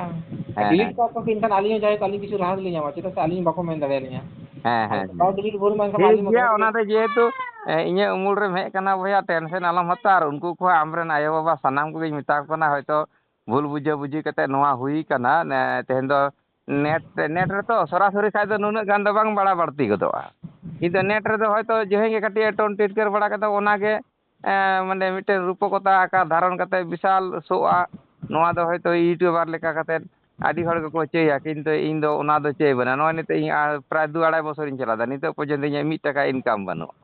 ᱦᱮᱸ, ᱮᱱᱠᱷᱟᱱ delete ᱦᱮᱸ᱾ ᱠᱟᱜ ᱠᱚ ᱠᱤ, ᱮᱱᱠᱷᱟᱱ ᱟᱹᱞᱤᱧ ᱦᱚᱸ ᱡᱟᱭᱦᱳᱠ ᱟᱹᱞᱤᱧ ᱠᱤᱪᱷᱩ ᱨᱟᱦᱟ ᱨᱮᱞᱤᱧ ᱧᱟᱢᱟ, ᱪᱮᱫᱟᱜ ᱥᱮ ᱟᱹᱞᱤᱧ ᱵᱟᱠᱚ ᱢᱮᱱ ᱫᱟᱲᱮᱭᱟᱞᱤᱧᱟ᱾ ᱦᱮᱸ, ᱟᱨ ᱦᱮᱸ, ᱵᱟᱭ ᱦᱮᱸ᱾ delete ᱵᱷᱳᱨ ᱢᱟ ᱮᱱᱠᱷᱟᱱ ᱴᱷᱤᱠ ᱟᱹᱞᱤᱧ ᱢᱟ ᱜᱮᱭᱟ, ᱵᱟᱹᱞᱤᱧ ᱚᱱᱟ ᱫᱚ ᱡᱮᱦᱮᱛᱩ, ᱮ, ᱤᱧᱟᱹᱜ ᱩᱢᱩᱞ ᱨᱮᱢ ᱦᱮᱡ ᱟᱠᱟᱱᱟ ᱵᱚᱭᱦᱟ, tension ᱟᱞᱚᱢ ᱦᱟᱛᱟᱣᱟ, ᱟᱨ ᱩᱱᱠᱩ ᱠᱚᱦᱚᱸ ᱟᱢᱨᱮᱱ ᱟᱭᱳᱼᱵᱟᱵᱟ ᱥᱟᱱᱟᱢ ᱠᱚᱜᱮᱧ ᱢᱮᱛᱟ ᱠᱚ ᱠᱟᱱᱟ, ᱦᱚᱭᱛᱳ ᱵᱷᱩᱞ ᱵᱩᱡᱷᱟᱹᱵᱩᱡᱷᱤ ᱠᱟᱛᱮ ᱱᱚᱣᱟ ᱦᱩᱭ ᱠᱟᱱᱟ᱾ ᱱᱮ-, ᱛᱮᱦᱮᱧ ᱫᱚ net, net ᱨᱮᱛᱚ ᱥᱚᱨᱟᱥᱚᱨᱤ ᱠᱷᱟᱡ ᱫᱚ ᱱᱩᱱᱟᱹᱜ ᱜᱟᱱ ᱫᱚ ᱵᱟᱝ ᱵᱟᱲᱟ ᱵᱟᱹᱲᱛᱤ ᱜᱚᱫᱚᱜᱼᱟ, ᱠᱤᱱᱛᱩ net ᱨᱮᱫᱚ ᱦᱚᱭᱛᱳ ᱡᱟᱦᱟᱸᱭ ᱜᱮ ᱠᱟᱹᱴᱤᱡ ᱮ ᱴᱚᱱ ᱴᱤᱴᱠᱟᱹᱨ ᱵᱟᱲᱟ ᱠᱮᱫᱟ, ᱚᱱᱟᱜᱮ, ᱮ, ᱢᱟᱱᱮ ᱢᱤᱫᱴᱮᱱ ᱨᱩᱯᱚᱠᱚᱛᱟ ᱟᱠᱟᱨ ᱫᱷᱟᱨᱚᱱ ᱠᱟᱛᱮ ᱵᱤᱥᱟᱞ ᱥᱳᱜᱼᱟ᱾ ᱱᱚᱣᱟ ᱫᱚ ᱦᱚᱭᱛᱳ YouTuber ᱞᱮᱠᱟ ᱠᱟᱛᱮ ᱟᱹᱰᱤ ᱦᱚᱲ ᱜᱮᱠᱚ ᱪᱟᱹᱭᱟ, ᱠᱤᱱᱛᱩ ᱤᱧ ᱫᱚ ᱚᱱᱟ ᱫᱚ ᱪᱟᱹᱭ ᱵᱟᱹᱱᱩᱜᱼᱟ᱾ ᱱᱚᱜᱼᱚᱭ ᱱᱤᱛᱚᱜ ᱤᱧ, ᱟᱨ ᱯᱨᱟᱭ ᱫᱩ ᱟᱲᱟᱭ ᱵᱚᱪᱷᱚᱨᱤᱧ ᱪᱟᱞᱟᱣ ᱮᱫᱟ, ᱱᱤᱛᱚᱜ ᱯᱚᱨᱡᱚᱱᱛᱚ ᱤᱧᱟᱹᱜ ᱢᱤᱫ ᱴᱟᱠᱟ income ᱵᱟᱹᱱᱩᱜᱼᱟ᱾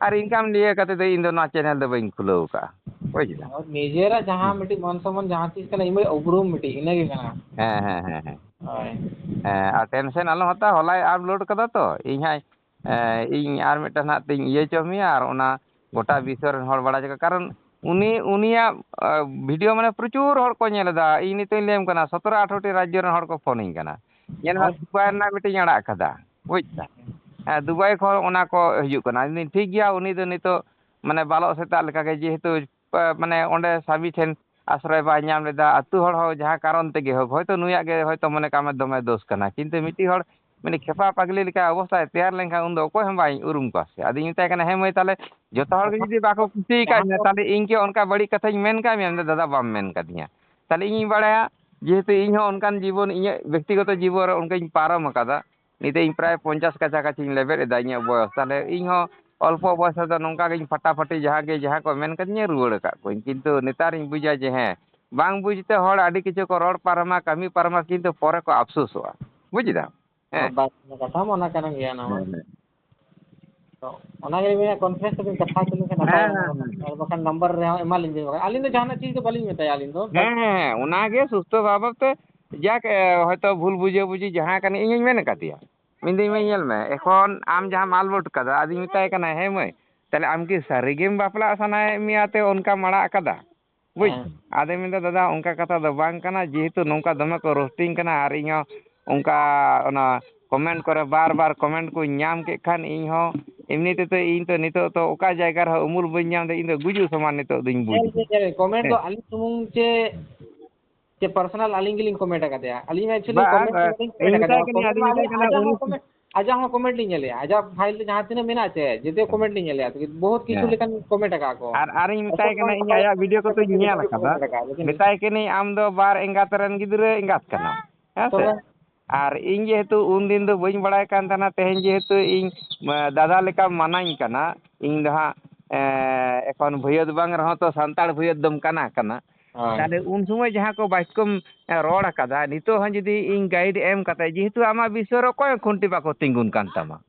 ᱟᱨ income ᱞᱤᱭᱟᱹ ᱠᱟᱛᱮ ᱫᱚ ᱤᱧ ᱫᱚ ᱱᱚᱣᱟ channel ᱫᱚ ᱵᱟᱹᱧ ᱠᱷᱩᱞᱟᱹᱣ ᱟᱠᱟᱫᱼᱟ, ᱵᱩᱡᱽ ᱫᱟᱢ? ᱟᱨ ᱱᱤᱡᱮᱨᱟᱜ ᱡᱟᱦᱟᱸ ᱦᱩᱸ᱾ ᱢᱤᱫᱴᱤᱡ ᱢᱟᱱ ᱥᱚᱢᱢᱟᱱ ᱡᱟᱦᱟᱸ ᱛᱤᱥ ᱠᱟᱱᱟ, ᱤᱧ ᱩᱯᱨᱩᱢ ᱢᱤᱫᱴᱤᱡ, ᱤᱱᱟᱹᱜᱮ ᱠᱟᱱᱟ᱾ ᱦᱮᱸ, ᱦᱮᱸ, ᱦᱮᱸ, ᱦᱮᱸ᱾ ᱦᱳᱭ᱾ ᱦᱮᱸ, ᱟᱨ tension ᱟᱞᱚᱢ ᱦᱟᱛᱟᱣᱟ, ᱦᱚᱞᱟᱭ upload ᱠᱟᱫᱟ ᱛᱚ, ᱤᱧ ᱦᱟᱸᱜ, ᱮᱸ, ᱤᱧ ᱟᱨ ᱢᱤᱫᱴᱟᱝ ᱦᱟᱸᱜ ᱛᱤᱧ ᱤᱭᱟᱹ ᱦᱚᱪᱚ ᱢᱮᱭᱟ, ᱟᱨ ᱚᱱᱟ ᱜᱚᱴᱟ ᱵᱤᱥᱥᱚ ᱨᱮᱱ ᱦᱚᱲ ᱵᱟᱲᱟᱭ ᱪᱟᱵᱟ᱾ ᱠᱟᱨᱚᱱ ᱩᱱᱤ, ᱩᱱᱤᱭᱟᱜ, ᱟ, video ᱢᱟᱱᱮ ᱯᱨᱚᱪᱩᱨ ᱦᱚᱲ ᱠᱚ ᱧᱮᱞ ᱮᱫᱟ᱾ ᱤᱧ ᱱᱤᱛᱚᱜ ᱤᱧ ᱞᱟᱹᱭᱟᱢ ᱠᱟᱱᱟ, ᱥᱚᱛᱨᱚ ᱟᱴᱷᱨᱚᱴᱤ ᱨᱟᱡᱽᱡᱚ ᱨᱮᱱ ᱦᱚᱲ ᱠᱚ ᱯᱷᱳᱱᱤᱧ ᱠᱟᱱᱟ᱾ ᱧᱮᱞ ᱢᱮ, ᱦᱳᱭ᱾ ᱫᱩᱵᱟᱭ ᱨᱮᱱᱟᱜ ᱢᱤᱫᱴᱤᱡ ᱟᱲᱟᱜ ᱠᱟᱫᱟ, ᱵᱩᱡᱽ ᱫᱟᱢ? ᱦᱮᱸ, ᱫᱩᱵᱟᱭ ᱠᱷᱚᱱ ᱚᱱᱟ ᱠᱚ ᱦᱤᱡᱩᱜ ᱠᱟᱱᱟ᱾ ᱤᱧ ᱫᱩᱧ ᱴᱷᱤᱠ ᱜᱮᱭᱟ, ᱩᱱᱤ ᱫᱚ ᱱᱤᱛᱚᱜ ᱢᱟᱱᱮ ᱵᱟᱞᱚᱜ ᱥᱮᱛᱟᱜ ᱞᱮᱠᱟᱜᱮ, ᱡᱮᱦᱮᱛᱩ, ᱟ, ᱢᱟᱱᱮ ᱚᱸᱰᱮ ᱥᱟᱢᱤ ᱴᱷᱮᱱ ᱟᱥᱨᱚᱭ ᱵᱟᱭ ᱧᱟᱢ ᱞᱮᱫᱟ, ᱟᱹᱛᱩ ᱦᱚᱲ ᱦᱚᱸ ᱡᱟᱦᱟᱸ ᱠᱟᱨᱚᱱ ᱛᱮᱜᱮ ᱦᱳᱠ, ᱦᱚᱭᱛᱳ ᱱᱩᱭᱟᱜ ᱜᱮ ᱦᱚᱭᱛᱳ ᱢᱚᱱᱮ ᱠᱟᱜ ᱢᱮ ᱫᱚᱢᱮ ᱫᱳᱥ ᱠᱟᱱᱟ, ᱠᱤᱱᱛᱩ ᱢᱤᱫᱴᱤᱡ ᱦᱚᱲ ᱢᱟᱱᱮ ᱠᱷᱮᱯᱟ ᱯᱟᱜᱽᱞᱤ ᱞᱮᱠᱟ ᱚᱵᱚᱥᱛᱷᱟᱭ ᱛᱮᱭᱟᱨ ᱞᱮᱱᱠᱷᱟᱱ ᱩᱱᱫᱚ ᱚᱠᱚᱭ ᱦᱚᱸ ᱵᱟᱭ ᱩᱨᱩᱢ ᱠᱚᱣᱟ ᱥᱮ᱾ ᱟᱫᱚᱧ ᱢᱮᱛᱟᱭ ᱠᱟᱱᱟ, "ᱦᱮᱸ ᱢᱟᱹᱭ, ᱛᱟᱦᱞᱮ ᱡᱚᱛᱚ ᱦᱚᱲ ᱜᱮ ᱡᱩᱫᱤ ᱵᱟᱠᱚ ᱠᱩᱥᱤ ᱟᱠᱟᱫ ᱡᱟᱦᱟᱸ ᱢᱮᱭᱟ, ᱠᱚ ᱛᱟᱦᱞᱮ ᱤᱧ ᱠᱤ ᱚᱱᱠᱟ ᱵᱟᱹᱲᱤᱡ ᱠᱟᱛᱷᱟᱧ ᱢᱮᱱ ᱠᱟᱜ ᱢᱮᱭᱟ?" ᱢᱮᱱᱫᱟ, "ᱫᱟᱫᱟ, ᱵᱟᱢ ᱢᱮᱱ ᱠᱟᱫᱤᱧᱟ, ᱛᱟᱦᱞᱮ ᱤᱧᱤᱧ ᱵᱟᱲᱟᱭᱟ?" ᱡᱮᱦᱮᱛᱩ ᱤᱧ ᱦᱚᱸ ᱚᱱᱠᱟᱱ ᱡᱤᱵᱚᱱ, ᱤᱧᱟᱹᱜ ᱵᱮᱠᱛᱤᱜᱚᱛᱚ ᱡᱤᱵᱚᱱ ᱨᱮ ᱚᱱᱠᱟᱧ ᱯᱟᱨᱚᱢ ᱟᱠᱟᱫᱟ᱾ ᱱᱤᱛᱚᱜ ᱤᱧ ᱯᱨᱟᱭ ᱯᱚᱧᱪᱟᱥ ᱠᱟᱪᱷᱟ ᱠᱟᱪᱷᱤᱧ ᱞᱮᱵᱮᱫ ᱮᱫᱟ ᱤᱧᱟᱹᱜ ᱵᱚᱭᱚᱥ᱾ ᱛᱟᱦᱚᱞᱮ ᱤᱧ ᱦᱚᱸ ᱚᱞᱯᱚ ᱵᱚᱭᱚᱥ ᱨᱮᱫᱚ ᱱᱚᱝᱠᱟ ᱜᱤᱧ ᱯᱷᱟᱴᱟᱯᱷᱟᱴᱤ ᱡᱟᱦᱟᱸ ᱜᱮ, ᱡᱟᱦᱟᱸ ᱠᱚ ᱢᱮᱱ ᱠᱟᱹᱫᱤᱧᱟ, ᱨᱩᱣᱟᱹᱲ ᱟᱠᱟᱫ ᱠᱚᱣᱟᱧ᱾ ᱠᱤᱱᱛᱩ ᱱᱮᱛᱟᱨᱤᱧ ᱵᱩᱡᱟ ᱡᱮ ᱦᱮᱸ, ᱵᱟᱝ ᱵᱩᱡᱽ ᱛᱮ ᱦᱚᱲ ᱟᱹᱰᱤ ᱠᱤᱪᱷᱩ ᱠᱚ ᱨᱚᱲ ᱯᱟᱨᱚᱢᱟ, ᱠᱟᱹᱢᱤ ᱯᱟᱨᱚᱢᱟ, ᱠᱤᱱᱛᱩ ᱯᱚᱨᱮ ᱠᱚ ᱟᱯᱥᱳᱥᱚᱜᱼᱟ᱾ ᱵᱩᱡᱽ ᱫᱟᱢ? ᱦᱮᱸ᱾ ᱵᱟᱭ ᱠᱟᱛᱷᱟ ᱢᱟ ᱚᱱᱟ ᱠᱟᱱ ᱜᱮᱭᱟ, ᱚᱱᱟ ᱢᱟ᱾ ᱦᱮᱸ, ᱦᱮᱸ᱾ ᱛᱚ, ᱚᱱᱟ ᱜᱮ ᱢᱮᱱᱟ, conference ᱛᱮᱵᱤᱱ ᱠᱟᱛᱷᱟ ᱦᱚᱪᱚ ᱞᱮᱱᱠᱷᱟᱱ ᱱᱟᱯᱟᱭ ᱦᱮᱸ, ᱚᱜᱼᱟ᱾ ᱦᱮᱸ, ᱦᱮᱸ᱾ ᱟᱨ ᱵᱟᱠᱷᱟᱱ number ᱨᱮᱦᱚᱸ ᱮᱢᱟᱞᱤᱧ ᱵᱤᱱ ᱵᱟᱠᱷᱟᱱ᱾ ᱟᱹᱞᱤᱧ ᱫᱚ ᱡᱟᱦᱟᱱᱟᱜ ᱪᱤᱡᱽ ᱫᱚ ᱵᱟᱹᱞᱤᱧ ᱢᱮᱛᱟᱭᱟ, ᱟᱹᱞᱤᱧ ᱫᱚ᱾ ᱦᱮᱸ, ᱦᱮᱸ, ᱦᱮᱸ, ᱚᱱᱟᱜᱮ ᱥᱩᱥᱛᱷᱚ ᱵᱟᱵᱚᱫ ᱛᱮ ᱡᱟᱠ, ᱮ, ᱦᱚᱭᱛᱚ ᱵᱷᱩᱞ ᱵᱩᱡᱷᱟᱹᱵᱩᱡᱷᱤ ᱡᱟᱦᱟᱸ ᱠᱟᱱᱟ, ᱤᱧᱤᱧ ᱢᱮᱱ ᱟᱠᱟᱫᱮᱭᱟ᱾ ᱢᱮᱱᱫᱟᱹᱧ, "ᱢᱟᱹᱭ, ᱧᱮᱞ ᱢᱮ, ᱮᱠᱷᱚᱱ ᱟᱢ ᱡᱟᱦᱟᱸ ᱢᱟᱞ ᱵᱚᱴ ᱠᱟᱫᱟ", ᱟᱫᱚᱧ ᱢᱮᱛᱟᱭ ᱠᱟᱱᱟ, "ᱦᱮᱸ ᱢᱟᱹᱭ, ᱛᱟᱦᱞᱮ ᱟᱢ ᱠᱤ ᱥᱟᱹᱨᱤᱜᱮᱢ ᱵᱟᱯᱞᱟᱜ ᱥᱟᱱᱟᱭᱮᱫ ᱢᱮᱭᱟ ᱛᱮ ᱚᱱᱠᱟᱢ ᱟᱲᱟᱜ ᱠᱟᱫᱟ?" ᱵᱩᱡᱽ? ᱦᱮᱸ᱾ ᱟᱫᱚᱭ ᱢᱮᱱᱫᱟ, "ᱫᱟᱫᱟ, ᱚᱱᱠᱟ ᱠᱟᱛᱷᱟ ᱫᱚ ᱵᱟᱝ ᱠᱟᱱᱟ, ᱡᱮᱦᱮᱛᱩ ᱱᱚᱝᱠᱟ ᱫᱚᱢᱮ ᱠᱚ ᱨᱳᱥᱴᱤᱝ ᱠᱟᱱᱟ ᱟᱨ ᱤᱧᱦᱚᱸ ᱚᱱᱠᱟ ᱚᱱᱟ comment ᱠᱚᱨᱮ ᱵᱟᱨ ᱵᱟᱨ comment ᱠᱚᱧ ᱧᱟᱢ ᱠᱮᱫ ᱠᱷᱟᱱ ᱤᱧᱦᱚᱸ ᱮᱢᱱᱤ ᱛᱮᱫᱚ ᱤᱧ ᱛᱚ ᱱᱤᱛᱚᱜ ᱛᱚ ᱚᱠᱟ ᱡᱟᱭᱜᱟ ᱨᱮᱦᱚᱸ ᱩᱢᱩᱞ ᱵᱟᱹᱧ ᱧᱟᱢ ᱮᱫᱟ, ᱤᱧ ᱫᱚ ᱜᱩᱡᱩᱜ ᱥᱚᱢᱟᱱ ᱱᱤᱛᱚᱜ ᱫᱚᱧ ᱵᱩᱡᱽ ᱧᱮᱞ ᱮᱫᱟ᱾" ᱵᱤᱱ, ᱧᱮᱞ ᱵᱤᱱ, comment ᱫᱚ ᱦᱮᱸ᱾ ᱟᱹᱞᱤᱧ ᱥᱩᱢᱩᱝ ᱪᱮ, ᱪᱮ personal ᱟᱹᱞᱤᱧ ᱜᱮᱞᱤᱧ comment ᱟᱠᱟᱫᱮᱭᱟ? ᱟᱹᱞᱤᱧ ᱢᱟ actually ᱵᱟᱝ, comment ᱫᱚ ᱵᱟᱹᱞᱤᱧ comment ᱤᱧ ᱟᱠᱟᱫᱮᱭᱟ᱾ ᱢᱮᱛᱟᱭ ᱠᱟᱹᱱᱟᱹᱧ, comment ᱟᱫᱚᱧ ᱢᱟ ᱢᱮᱛᱟᱭ ᱟᱹᱞᱤᱧ, ᱠᱟᱱᱟ, ᱟᱡᱟᱜ ᱩᱱᱤ ᱦᱚᱸ comment, ᱟᱡᱟᱜ ᱦᱚᱸ comment ᱞᱤᱧ ᱧᱮᱞᱮᱜᱼᱟ, ᱟᱡᱟᱜ file ᱨᱮ ᱡᱟᱦᱟᱸ ᱛᱤᱱᱟᱹᱜ ᱢᱮᱱᱟᱜᱼᱟ ᱪᱮ, ᱡᱮᱛᱮ comment ᱞᱤᱧ ᱧᱮᱞᱮᱜᱼᱟ, ᱵᱚᱦᱩᱛ ᱠᱤᱪᱷᱩ ᱦᱮᱸ᱾ ᱞᱮᱠᱟᱱ comment ᱟᱠᱟᱫᱼᱟ ᱠᱚ᱾ ᱟᱨ, ᱟᱨᱤᱧ ᱢᱮᱛᱟᱭ ᱚᱥᱚᱞ ᱠᱟᱱᱟ, ᱵᱟᱝ ᱤᱧ ᱯᱟᱲᱦᱟᱜ ᱟᱭᱟᱜ video ᱠᱟᱱᱟ, ᱠᱚᱛᱚᱧ ᱡᱮᱛᱮ ᱧᱮᱞ ᱠᱚ ᱟᱠᱟᱫᱟ᱾ Comment ᱟᱠᱟᱫᱼᱟ, ᱞᱮᱠᱤᱱ ᱢᱮᱛᱟᱭ ᱠᱟᱹᱱᱟᱹᱧ, "ᱟᱢ ᱫᱚ ᱵᱟᱨ ᱮᱸᱜᱟᱛ ᱨᱮᱱ ᱜᱤᱫᱽᱨᱟᱹ ᱮᱸᱜᱟᱛ ᱠᱟᱱᱟᱢ, ᱦᱮᱸ ᱥᱮ?" ᱛᱚᱵᱮ? ᱟᱨ ᱤᱧ ᱡᱮᱦᱮᱛᱩ ᱩᱱᱫᱤᱱ ᱫᱚ ᱵᱟᱹᱧ ᱵᱟᱲᱟᱭ ᱠᱟᱱ ᱛᱟᱦᱮᱱᱟ, ᱛᱮᱦᱮᱧ ᱡᱮᱦᱮᱛᱩ ᱤᱧ, ᱢᱟ, ᱫᱟᱫᱟ ᱞᱮᱠᱟᱢ ᱢᱟᱱᱟᱧ ᱠᱟᱱᱟ, ᱤᱧ ᱫᱚ ᱦᱟᱸᱜ, ᱮ, ᱮᱠᱷᱚᱱ ᱵᱷᱟᱹᱭᱟᱹᱫ ᱵᱟᱝ ᱨᱮᱦᱚᱸ ᱛᱚ ᱥᱟᱱᱛᱟᱲ ᱵᱷᱟᱹᱭᱟᱹᱫ ᱫᱚᱢ ᱠᱟᱱᱟ, ᱠᱟᱱᱟ᱾ ᱦᱳᱭ᱾ ᱛᱟᱦᱞᱮ ᱩᱱ ᱥᱚᱢᱚᱭ ᱡᱟᱦᱟᱸ ᱠᱚ ᱵᱟᱪᱠᱚᱢ, ᱮ, ᱨᱚᱲ ᱟᱠᱟᱫᱟ, ᱱᱤᱛᱚᱜ ᱦᱚᱸ ᱡᱩᱫᱤ ᱤᱧ guide ᱮᱢ ᱠᱟᱛᱮ, ᱡᱮᱦᱮᱛᱩ ᱟᱢᱟᱜ ᱵᱤᱥᱚᱭ ᱨᱮ ᱚᱠᱚᱭ ᱦᱚᱸ ᱠᱷᱩᱱᱴᱤ ᱵᱟᱠᱚ ᱛᱤᱸᱜᱩᱱ ᱠᱟᱱ ᱛᱟᱢᱟ᱾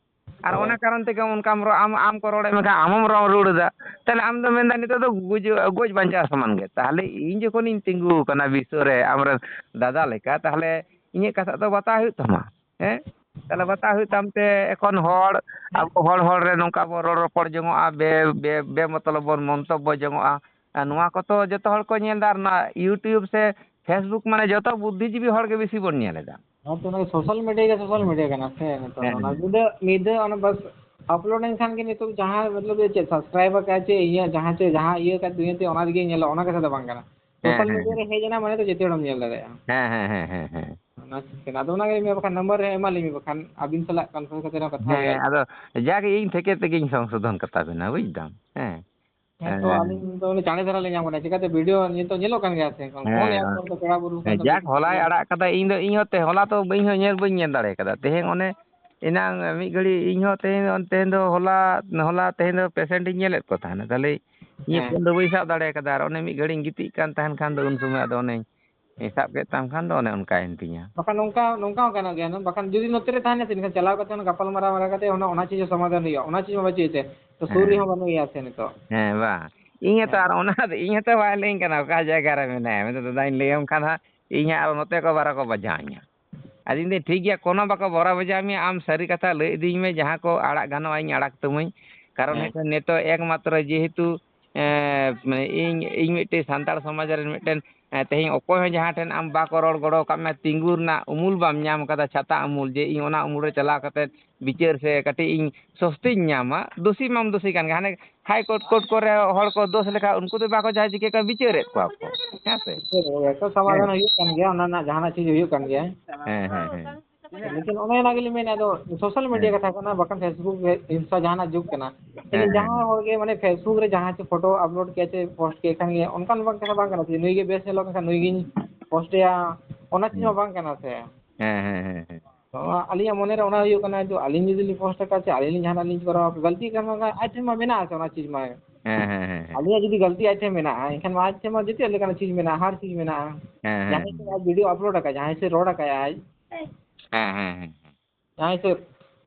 ᱟᱨ ᱦᱳᱭ᱾ ᱚᱱᱟ ᱠᱟᱨᱚᱱ ᱛᱮᱜᱮ ᱚᱱᱠᱟᱢ ᱨᱚᱲ, ᱟᱢ, ᱟᱢ ᱠᱚ ᱨᱚᱲᱮᱫ ᱢᱮᱠᱷᱟᱱ ᱟᱢ ᱦᱚᱸᱢ ᱨᱚᱲ ᱨᱩᱣᱟᱹᱲ ᱮᱫᱟ᱾ ᱛᱟᱦᱞᱮ ᱟᱢ ᱫᱚ ᱢᱮᱱᱫᱟ ᱱᱤᱛᱚᱜ ᱫᱚ ᱜᱩᱡᱩᱜ, ᱜᱚᱡ ᱵᱟᱧᱪᱟᱣ ᱥᱚᱢᱟᱱ ᱜᱮ᱾ ᱛᱟᱦᱞᱮ ᱤᱧ ᱡᱚᱠᱷᱚᱱᱤᱧ ᱛᱤᱸᱜᱩ ᱟᱠᱟᱱᱟ ᱵᱤᱥᱚᱭ ᱨᱮ ᱟᱢᱨᱮᱱ ᱫᱟᱫᱟ ᱞᱮᱠᱟ, ᱛᱟᱦᱞᱮ ᱤᱧᱟᱹᱜ ᱠᱟᱛᱷᱟ ᱫᱚ ᱵᱟᱛᱟᱣ ᱦᱩᱭᱩᱜ ᱛᱟᱢᱟ᱾ ᱦᱮᱸ? ᱛᱟᱦᱞᱮ ᱵᱟᱛᱟᱣ ᱦᱩᱭᱩᱜ ᱛᱟᱢ ᱛᱮ, ᱮᱠᱷᱚᱱ ᱦᱚᱲ, ᱟᱵᱚ ᱦᱚᱲ ᱦᱚᱲ ᱨᱮ ᱱᱚᱝᱠᱟ ᱵᱚᱱ ᱨᱚᱲ ᱨᱚᱯᱚᱲ ᱡᱚᱝᱚᱜᱼᱟ, ᱵᱮ-, ᱵᱮ-, ᱵᱮᱢᱚᱛᱞᱚᱵ ᱵᱚᱱ ᱢᱚᱱᱛᱚᱵᱵᱚ ᱡᱚᱝᱚᱜᱼᱟ᱾ ᱟᱨ ᱱᱚᱣᱟ ᱠᱚᱛᱚ ᱡᱚᱛᱚ ᱦᱚᱲ ᱠᱚ ᱧᱮᱞ ᱮᱫᱟ, ᱟᱨ ᱱᱚᱣᱟ YouTube ᱥᱮ Facebook, ᱢᱟᱱᱮ, ᱡᱚᱛᱚ ᱵᱩᱫᱽᱫᱷᱤᱡᱤᱵᱤ ᱦᱚᱲ ᱜᱮ ᱵᱮᱥᱤ ᱵᱚᱱ ᱧᱮᱞ ᱮᱫᱟ᱾ ᱦᱮᱸ, ᱛᱚ, ᱚᱱᱟ ᱥᱳᱥᱟᱞ ᱢᱤᱰᱤᱭᱟ ᱜᱮ ᱥᱳᱥᱟᱞ ᱢᱤᱰᱤᱭᱟ ᱠᱟᱱᱟ ᱥᱮ ᱱᱤᱛᱚᱜ ᱫᱚ᱾ ᱦᱮᱸ, ᱚᱱᱟ ᱦᱮᱸ᱾ ᱧᱤᱫᱟᱹ, ᱧᱤᱫᱟᱹ ᱚᱱᱟ ᱵᱟᱥ ᱟᱯᱞᱳᱰ ᱮᱱ ᱠᱷᱟᱱ ᱜᱮ ᱱᱤᱛᱚᱜ ᱡᱟᱦᱟᱸ, ᱢᱚᱛᱞᱚᱵ, ᱡᱮ ᱪᱮᱫ ᱥᱟᱵᱥᱠᱨᱟᱭᱤᱵ ᱟᱠᱟᱫ ᱪᱮ ᱤᱧᱟᱹᱜ ᱡᱟᱦᱟᱸ ᱪᱮ ᱡᱟᱦᱟᱸ ᱤᱭᱟᱹ ᱠᱟᱫ ᱫᱩᱱᱤᱭᱟᱹ ᱛᱮ ᱚᱱᱟ ᱨᱮᱜᱮ ᱧᱮᱞᱚᱜ, ᱚᱱᱟ ᱠᱟᱛᱷᱟ ᱫᱚ ᱵᱟᱝ ᱠᱟᱱᱟ᱾ ᱦᱮᱸ, ᱥᱳᱥᱟᱞ ᱦᱮᱸ, ᱢᱤᱰᱤᱭᱟ ᱨᱮ ᱦᱮᱸ᱾ ᱦᱮᱡ ᱮᱱᱟ ᱢᱟᱱᱮ ᱫᱚ ᱡᱮᱛᱮ ᱦᱚᱲᱮᱢ ᱧᱮᱞ ᱫᱟᱲᱮᱭᱟᱜᱼᱟ᱾ ᱦᱮᱸ, ᱦᱮᱸ, ᱦᱮᱸ, ᱦᱮᱸ, ᱦᱮᱸ᱾ ᱚᱱᱟ ᱪᱤᱠᱟᱹ ᱠᱟᱱᱟ᱾ ᱟᱫᱚ ᱚᱱᱟ ᱜᱮ ᱵᱟᱠᱷᱟᱱ ᱱᱟᱢᱵᱟᱨ ᱨᱮ ᱮᱢᱟᱞᱤᱧ ᱢᱮ, ᱵᱟᱠᱷᱟᱱ ᱟᱹᱵᱤᱱ ᱥᱟᱞᱟᱜ ᱠᱚᱱᱯᱷᱟᱨᱮᱱᱥ ᱠᱟᱛᱮ ᱨᱮᱦᱚᱸ ᱠᱟᱛᱷᱟ ᱦᱮᱸ, ᱦᱩᱭᱩᱜᱼᱟ᱾ ᱟᱫᱚ ᱡᱟᱜᱮ ᱤᱧ ᱛᱷᱮᱠᱮ ᱛᱮᱜᱮᱧ ᱥᱚᱝᱥᱳᱫᱷᱚᱱ ᱠᱟᱛᱟ ᱵᱮᱱᱟ, ᱵᱩᱡᱽ ᱫᱟᱢ? ᱦᱮᱸ᱾ ᱦᱮᱸ, ᱛᱚ ᱦᱮᱸ᱾ ᱟᱹᱞᱤᱧ ᱫᱚ ᱩᱱᱤ ᱪᱟᱬᱮ ᱫᱷᱟᱨᱟ ᱞᱤᱧ ᱧᱟᱢ ᱠᱟᱱᱟ, ᱪᱤᱠᱟᱹᱛᱮ ᱵᱷᱤᱰᱤᱭᱳ ᱱᱤᱛᱚᱜ ᱧᱮᱞᱚᱜ ᱠᱟᱱ ᱜᱮᱭᱟ ᱥᱮ, ᱯᱷᱳᱱ ᱦᱮᱸ, ᱮᱫ ᱦᱮᱸ᱾ ᱠᱚ ᱯᱮᱲᱟ ᱵᱩᱨᱩ ᱦᱮᱸ, ᱠᱚ ᱡᱟᱠ, ᱦᱚᱞᱟᱭ ᱟᱲᱟᱜ ᱠᱟᱫᱟ, ᱤᱧ ᱫᱚ, ᱤᱧ ᱦᱚᱸ ᱛᱮ-, ᱦᱚᱞᱟ ᱛᱚ ᱤᱧ ᱦᱚᱸ ᱧᱮᱞ ᱵᱟᱹᱧ ᱧᱮᱞ ᱫᱟᱲᱮ ᱠᱟᱫᱟ᱾ ᱛᱮᱦᱮᱧ ᱚᱱᱮ ᱮᱱᱟᱝ ᱢᱤᱫ ᱜᱷᱟᱹᱲᱤ ᱤᱧ ᱦᱚᱸ ᱛᱮᱦᱮᱧ, ᱛᱮᱦᱮᱧ ᱫᱚ ᱦᱚᱞᱟ, ᱦᱚᱞᱟ ᱛᱮᱦᱮᱧ ᱫᱚ ᱯᱮᱥᱮᱱᱴ ᱤᱧ ᱧᱮᱞᱮᱫ ᱠᱚ ᱛᱟᱦᱮᱱᱟ, ᱛᱟᱦᱞᱮ ᱤᱧᱟᱹᱜ ᱦᱮᱸ᱾ ᱯᱷᱳᱱ ᱫᱚ ᱵᱟᱹᱧ ᱥᱟᱵ ᱫᱟᱲᱮ ᱠᱟᱫᱟ, ᱟᱨ ᱚᱱᱮ ᱢᱤᱫ ᱜᱷᱟᱹᱲᱤᱧ ᱜᱤᱛᱤᱡ ᱠᱟᱱ ᱛᱟᱦᱮᱱ ᱠᱷᱟᱱ ᱫᱚ ᱩᱱ ᱥᱚᱢᱚᱭ ᱟᱫᱚ ᱚᱱᱮᱧ ᱥᱟᱵ ᱠᱮᱫ ᱛᱟᱢ ᱠᱷᱟᱱ ᱫᱚ ᱚᱱᱮ ᱚᱱᱠᱟᱭᱮᱱ ᱛᱤᱧᱟ᱾ ᱵᱟᱠᱷᱟᱱ ᱱᱚᱝᱠᱟ, ᱱᱚᱝᱠᱟ ᱦᱚᱸ ᱜᱟᱱᱚᱜ ᱜᱮᱭᱟ, ᱵᱟᱠᱷᱟᱱ ᱡᱩᱫᱤ ᱱᱚᱛᱮ ᱨᱮ ᱛᱟᱦᱮᱱᱟ ᱥᱮ, ᱮᱱᱠᱷᱟᱱ ᱪᱟᱞᱟᱣ ᱠᱟᱛᱮ ᱚᱱᱟ ᱜᱟᱯᱟᱞ ᱢᱟᱨᱟᱣ ᱢᱟᱨᱟᱣ ᱠᱟᱛᱮ ᱚᱱᱟ, ᱚᱱᱟ ᱪᱮᱫ ᱦᱚᱸ ᱥᱚᱢᱟᱫᱷᱟᱱ ᱦᱩᱭᱩᱜᱼᱟ, ᱚᱱᱟ ᱪᱮᱫ ᱦᱚᱸ ᱵᱟᱹᱪᱩᱜ ᱛᱮ, ᱛᱚ ᱥᱩᱨ ᱦᱮᱸ, ᱨᱮᱦᱚᱸ ᱦᱮᱸ᱾ ᱵᱟᱹᱱᱩᱜ ᱜᱮᱭᱟ ᱥᱮ ᱱᱤᱛᱚᱜ᱾ ᱦᱮᱸ, ᱵᱟᱝ᱾ ᱤᱧ ᱦᱚᱸᱛᱚ ᱦᱮᱸ᱾ ᱟᱨ ᱚᱱᱟ ᱫᱚ ᱤᱧ ᱦᱚᱸᱛᱚ ᱵᱟᱭ ᱞᱟᱹᱭᱟᱹᱧ ᱠᱟᱱᱟ ᱚᱠᱟ ᱡᱟᱭᱜᱟ ᱨᱮ ᱢᱮᱱᱟᱭᱟ᱾ ᱢᱮᱱᱫᱟ, "ᱫᱟᱫᱟᱧ ᱞᱟᱹᱭᱟᱢ ᱠᱷᱟᱱ ᱦᱟᱸᱜ ᱤᱧ ᱦᱟᱸᱜ ᱟᱨᱚ ᱱᱚᱛᱮ ᱠᱚ ᱵᱟᱨᱚ ᱠᱚ ᱵᱟᱡᱟᱣᱤᱧᱟ᱾" ᱟᱫᱚᱧ ᱢᱮᱱᱫᱟᱹᱧ, "ᱴᱷᱤᱠ ᱜᱮᱭᱟ, ᱠᱳᱱᱳ ᱵᱟᱠᱚ ᱵᱚᱨᱟ ᱵᱟᱡᱟᱣ ᱢᱮᱭᱟ, ᱟᱢ ᱥᱟᱹᱨᱤ ᱠᱟᱛᱷᱟ ᱞᱟᱹᱭ ᱤᱫᱤᱧ ᱢᱮ, ᱡᱟᱦᱟᱸ ᱠᱚ ᱟᱲᱟᱜ ᱜᱟᱱᱚᱜᱼᱟ ᱤᱧ ᱟᱲᱟᱜ ᱛᱟᱹᱢᱟᱹᱧ᱾" ᱠᱟᱨᱚᱱ ᱦᱮᱸ᱾ ᱦᱩᱭᱩᱜ ᱠᱟᱱᱟ ᱱᱤᱛᱚᱜ ᱮᱠᱢᱟᱛᱨᱚ ᱡᱮᱦᱮᱛᱩ, ᱮᱸ, ᱢᱟᱱᱮ ᱤᱧ, ᱤᱧ ᱢᱤᱫᱴᱮᱱ ᱥᱟᱱᱛᱟᱲ ᱥᱚᱢᱟᱡᱽ ᱨᱮᱱ ᱢᱤᱫᱴᱮᱱ, ᱮᱸ, ᱛᱮᱦᱮᱧ ᱚᱠᱚᱭ ᱦᱚᱸ ᱡᱟᱦᱟᱸ ᱴᱷᱮᱱ ᱟᱢ ᱵᱟᱠᱚ ᱨᱚᱲ ᱜᱚᱲᱚ ᱟᱠᱟᱫ ᱢᱮᱭᱟ, ᱛᱤᱸᱜᱩ ᱨᱮᱱᱟᱜ ᱩᱢᱩᱞ ᱵᱟᱢ ᱧᱟᱢ ᱠᱟᱫᱟ, ᱪᱷᱟᱛᱟ ᱩᱢᱩᱞ, ᱡᱮ ᱤᱧ ᱚᱱᱟ ᱩᱢᱩᱞ ᱨᱮ ᱪᱟᱞᱟᱣ ᱠᱟᱛᱮ ᱵᱤᱪᱟᱹᱨ ᱥᱮ ᱠᱟᱹᱴᱤᱡ ᱤᱧ ᱥᱚᱥᱛᱤᱧ ᱧᱟᱢᱟ, ᱫᱳᱥᱤ ᱢᱟᱢ ᱫᱳᱥᱤ ᱠᱟᱱ ᱜᱮ᱾ ᱦᱟᱱᱮ ᱦᱟᱭ ᱠᱳᱨᱴ, ᱠᱳᱨᱴ ᱠᱚᱨᱮ ᱦᱚᱲ ᱠᱚ ᱫᱳᱥ ᱞᱮᱠᱷᱟᱱ ᱩᱱᱠᱩ ᱫᱚ ᱵᱟᱠᱚ ᱡᱟᱦᱟᱸ ᱪᱤᱠᱟᱹ ᱠᱚ ᱵᱤᱪᱟᱹᱨᱮᱫ ᱠᱚᱣᱟ ᱠᱚ, ᱦᱮᱸ ᱥᱮ? ᱵᱤᱪᱟᱹᱨ ᱦᱩᱭᱩᱜ ᱠᱟᱱ ᱜᱮᱭᱟ, ᱛᱚ ᱥᱚᱢᱟᱫᱷᱟᱱ ᱦᱮᱸ᱾ ᱦᱩᱭᱩᱜ ᱠᱟᱱ ᱜᱮᱭᱟ, ᱚᱱᱟ ᱨᱮᱱᱟᱜ ᱡᱟᱦᱟᱱᱟᱜ ᱪᱤᱡᱽ ᱦᱩᱭᱩᱜ ᱠᱟᱱ ᱜᱮᱭᱟ᱾ ᱦᱮᱸ, ᱦᱮᱸ, ᱦᱮᱸ᱾ ᱞᱮᱠᱤᱱ ᱚᱱᱮ ᱚᱱᱟ ᱜᱮᱞᱤᱧ ᱢᱮᱱᱟ, ᱟᱫᱚ ᱥᱳᱥᱟᱞ ᱢᱤᱰᱤᱭᱟ ᱦᱮᱸ᱾ ᱠᱟᱛᱷᱟ ᱠᱟᱱᱟ, ᱵᱟᱠᱷᱟᱱ Facebook ᱨᱮ, Insta ᱡᱟᱦᱟᱱᱟᱜ ᱡᱩᱜᱽ ᱠᱟᱱᱟ᱾ ᱦᱮᱸ, ᱞᱮᱠᱤᱱ ᱦᱮᱸ, ᱡᱟᱦᱟᱸ ᱦᱮᱸ᱾ ᱦᱚᱲ ᱜᱮ ᱢᱟᱱᱮ Facebook ᱨᱮ ᱡᱟᱦᱟᱸ ᱪᱮ ᱯᱷᱳᱴᱳ ᱟᱯᱞᱳᱰ ᱠᱮᱫ ᱪᱮ ᱯᱳᱥᱴ ᱠᱮᱫ ᱠᱷᱟᱱ ᱜᱮ ᱚᱱᱠᱟᱱ ᱵᱟᱝ ᱠᱟᱛᱷᱟ ᱵᱟᱝ ᱠᱟᱱᱟ ᱡᱮ ᱱᱩᱭ ᱜᱮ ᱵᱮᱥ ᱧᱮᱞᱚᱜ ᱠᱟᱱ ᱠᱷᱟᱱ ᱱᱩᱭ ᱜᱤᱧ ᱯᱳᱥᱴ ᱮᱭᱟ, ᱚᱱᱟ ᱪᱤᱡᱽ ᱢᱟ ᱦᱮᱸ᱾ ᱵᱟᱝ ᱠᱟᱱᱟ ᱥᱮ᱾ ᱦᱮᱸ, ᱦᱮᱸ, ᱦᱮᱸ, ᱦᱮᱸ᱾ ᱛᱚ ᱚᱱᱟ ᱟᱹᱞᱤᱧᱟᱜ ᱢᱚᱱᱮ ᱨᱮ ᱚᱱᱟ ᱦᱩᱭᱩᱜ ᱠᱟᱱᱟ, ᱡᱮ ᱟᱹᱞᱤᱧ ᱡᱩᱫᱤ ᱞᱤᱧ ᱯᱳᱥᱴ ᱟᱠᱟᱫ ᱪᱮ ᱟᱹᱞᱤᱧ ᱞᱤᱧ ᱡᱟᱦᱟᱱᱟᱜ ᱞᱤᱧ ᱠᱚᱨᱟᱣᱟ, ᱜᱟᱹᱞᱛᱤ ᱠᱟᱱ ᱠᱷᱟᱱ ᱟᱡ ᱴᱷᱮᱱ ᱢᱟ ᱢᱮᱱᱟᱜᱼᱟ ᱥᱮ ᱚᱱᱟ ᱪᱤᱡᱽ ᱢᱟ᱾ ᱦᱮᱸ, ᱦᱮᱸ, ᱦᱮᱸ, ᱦᱮᱸ᱾ ᱟᱹᱞᱤᱧᱟᱜ ᱡᱩᱫᱤ ᱜᱟᱹᱞᱛᱤ ᱟᱡ ᱴᱷᱮᱱ ᱢᱮᱱᱟᱜᱼᱟ, ᱮᱱᱠᱷᱟᱱ ᱢᱟ ᱟᱡ ᱴᱷᱮᱱ ᱢᱟ ᱡᱚᱛᱚ ᱞᱮᱠᱟᱱᱟᱜ ᱪᱤᱡᱽ ᱢᱮᱱᱟᱜᱼᱟ, ᱦᱟᱨ ᱪᱤᱡᱽ ᱢᱮᱱᱟᱜᱼᱟ᱾ ᱦᱮᱸ, ᱦᱮᱸ, ᱡᱟᱦᱟᱸᱭ ᱥᱮ ᱦᱮᱸ᱾ ᱟᱡ ᱵᱷᱤᱰᱤᱭᱳ ᱟᱯᱞᱳᱰ ᱟᱠᱟᱫ, ᱡᱟᱦᱟᱸᱭ ᱥᱮ ᱨᱚᱲ ᱟᱠᱟᱫ ᱟᱡ, ᱦᱮᱸ, ᱦᱮᱸ, ᱦᱮᱸ, ᱦᱮᱸ᱾ ᱡᱟᱦᱟᱸᱭ ᱥᱮ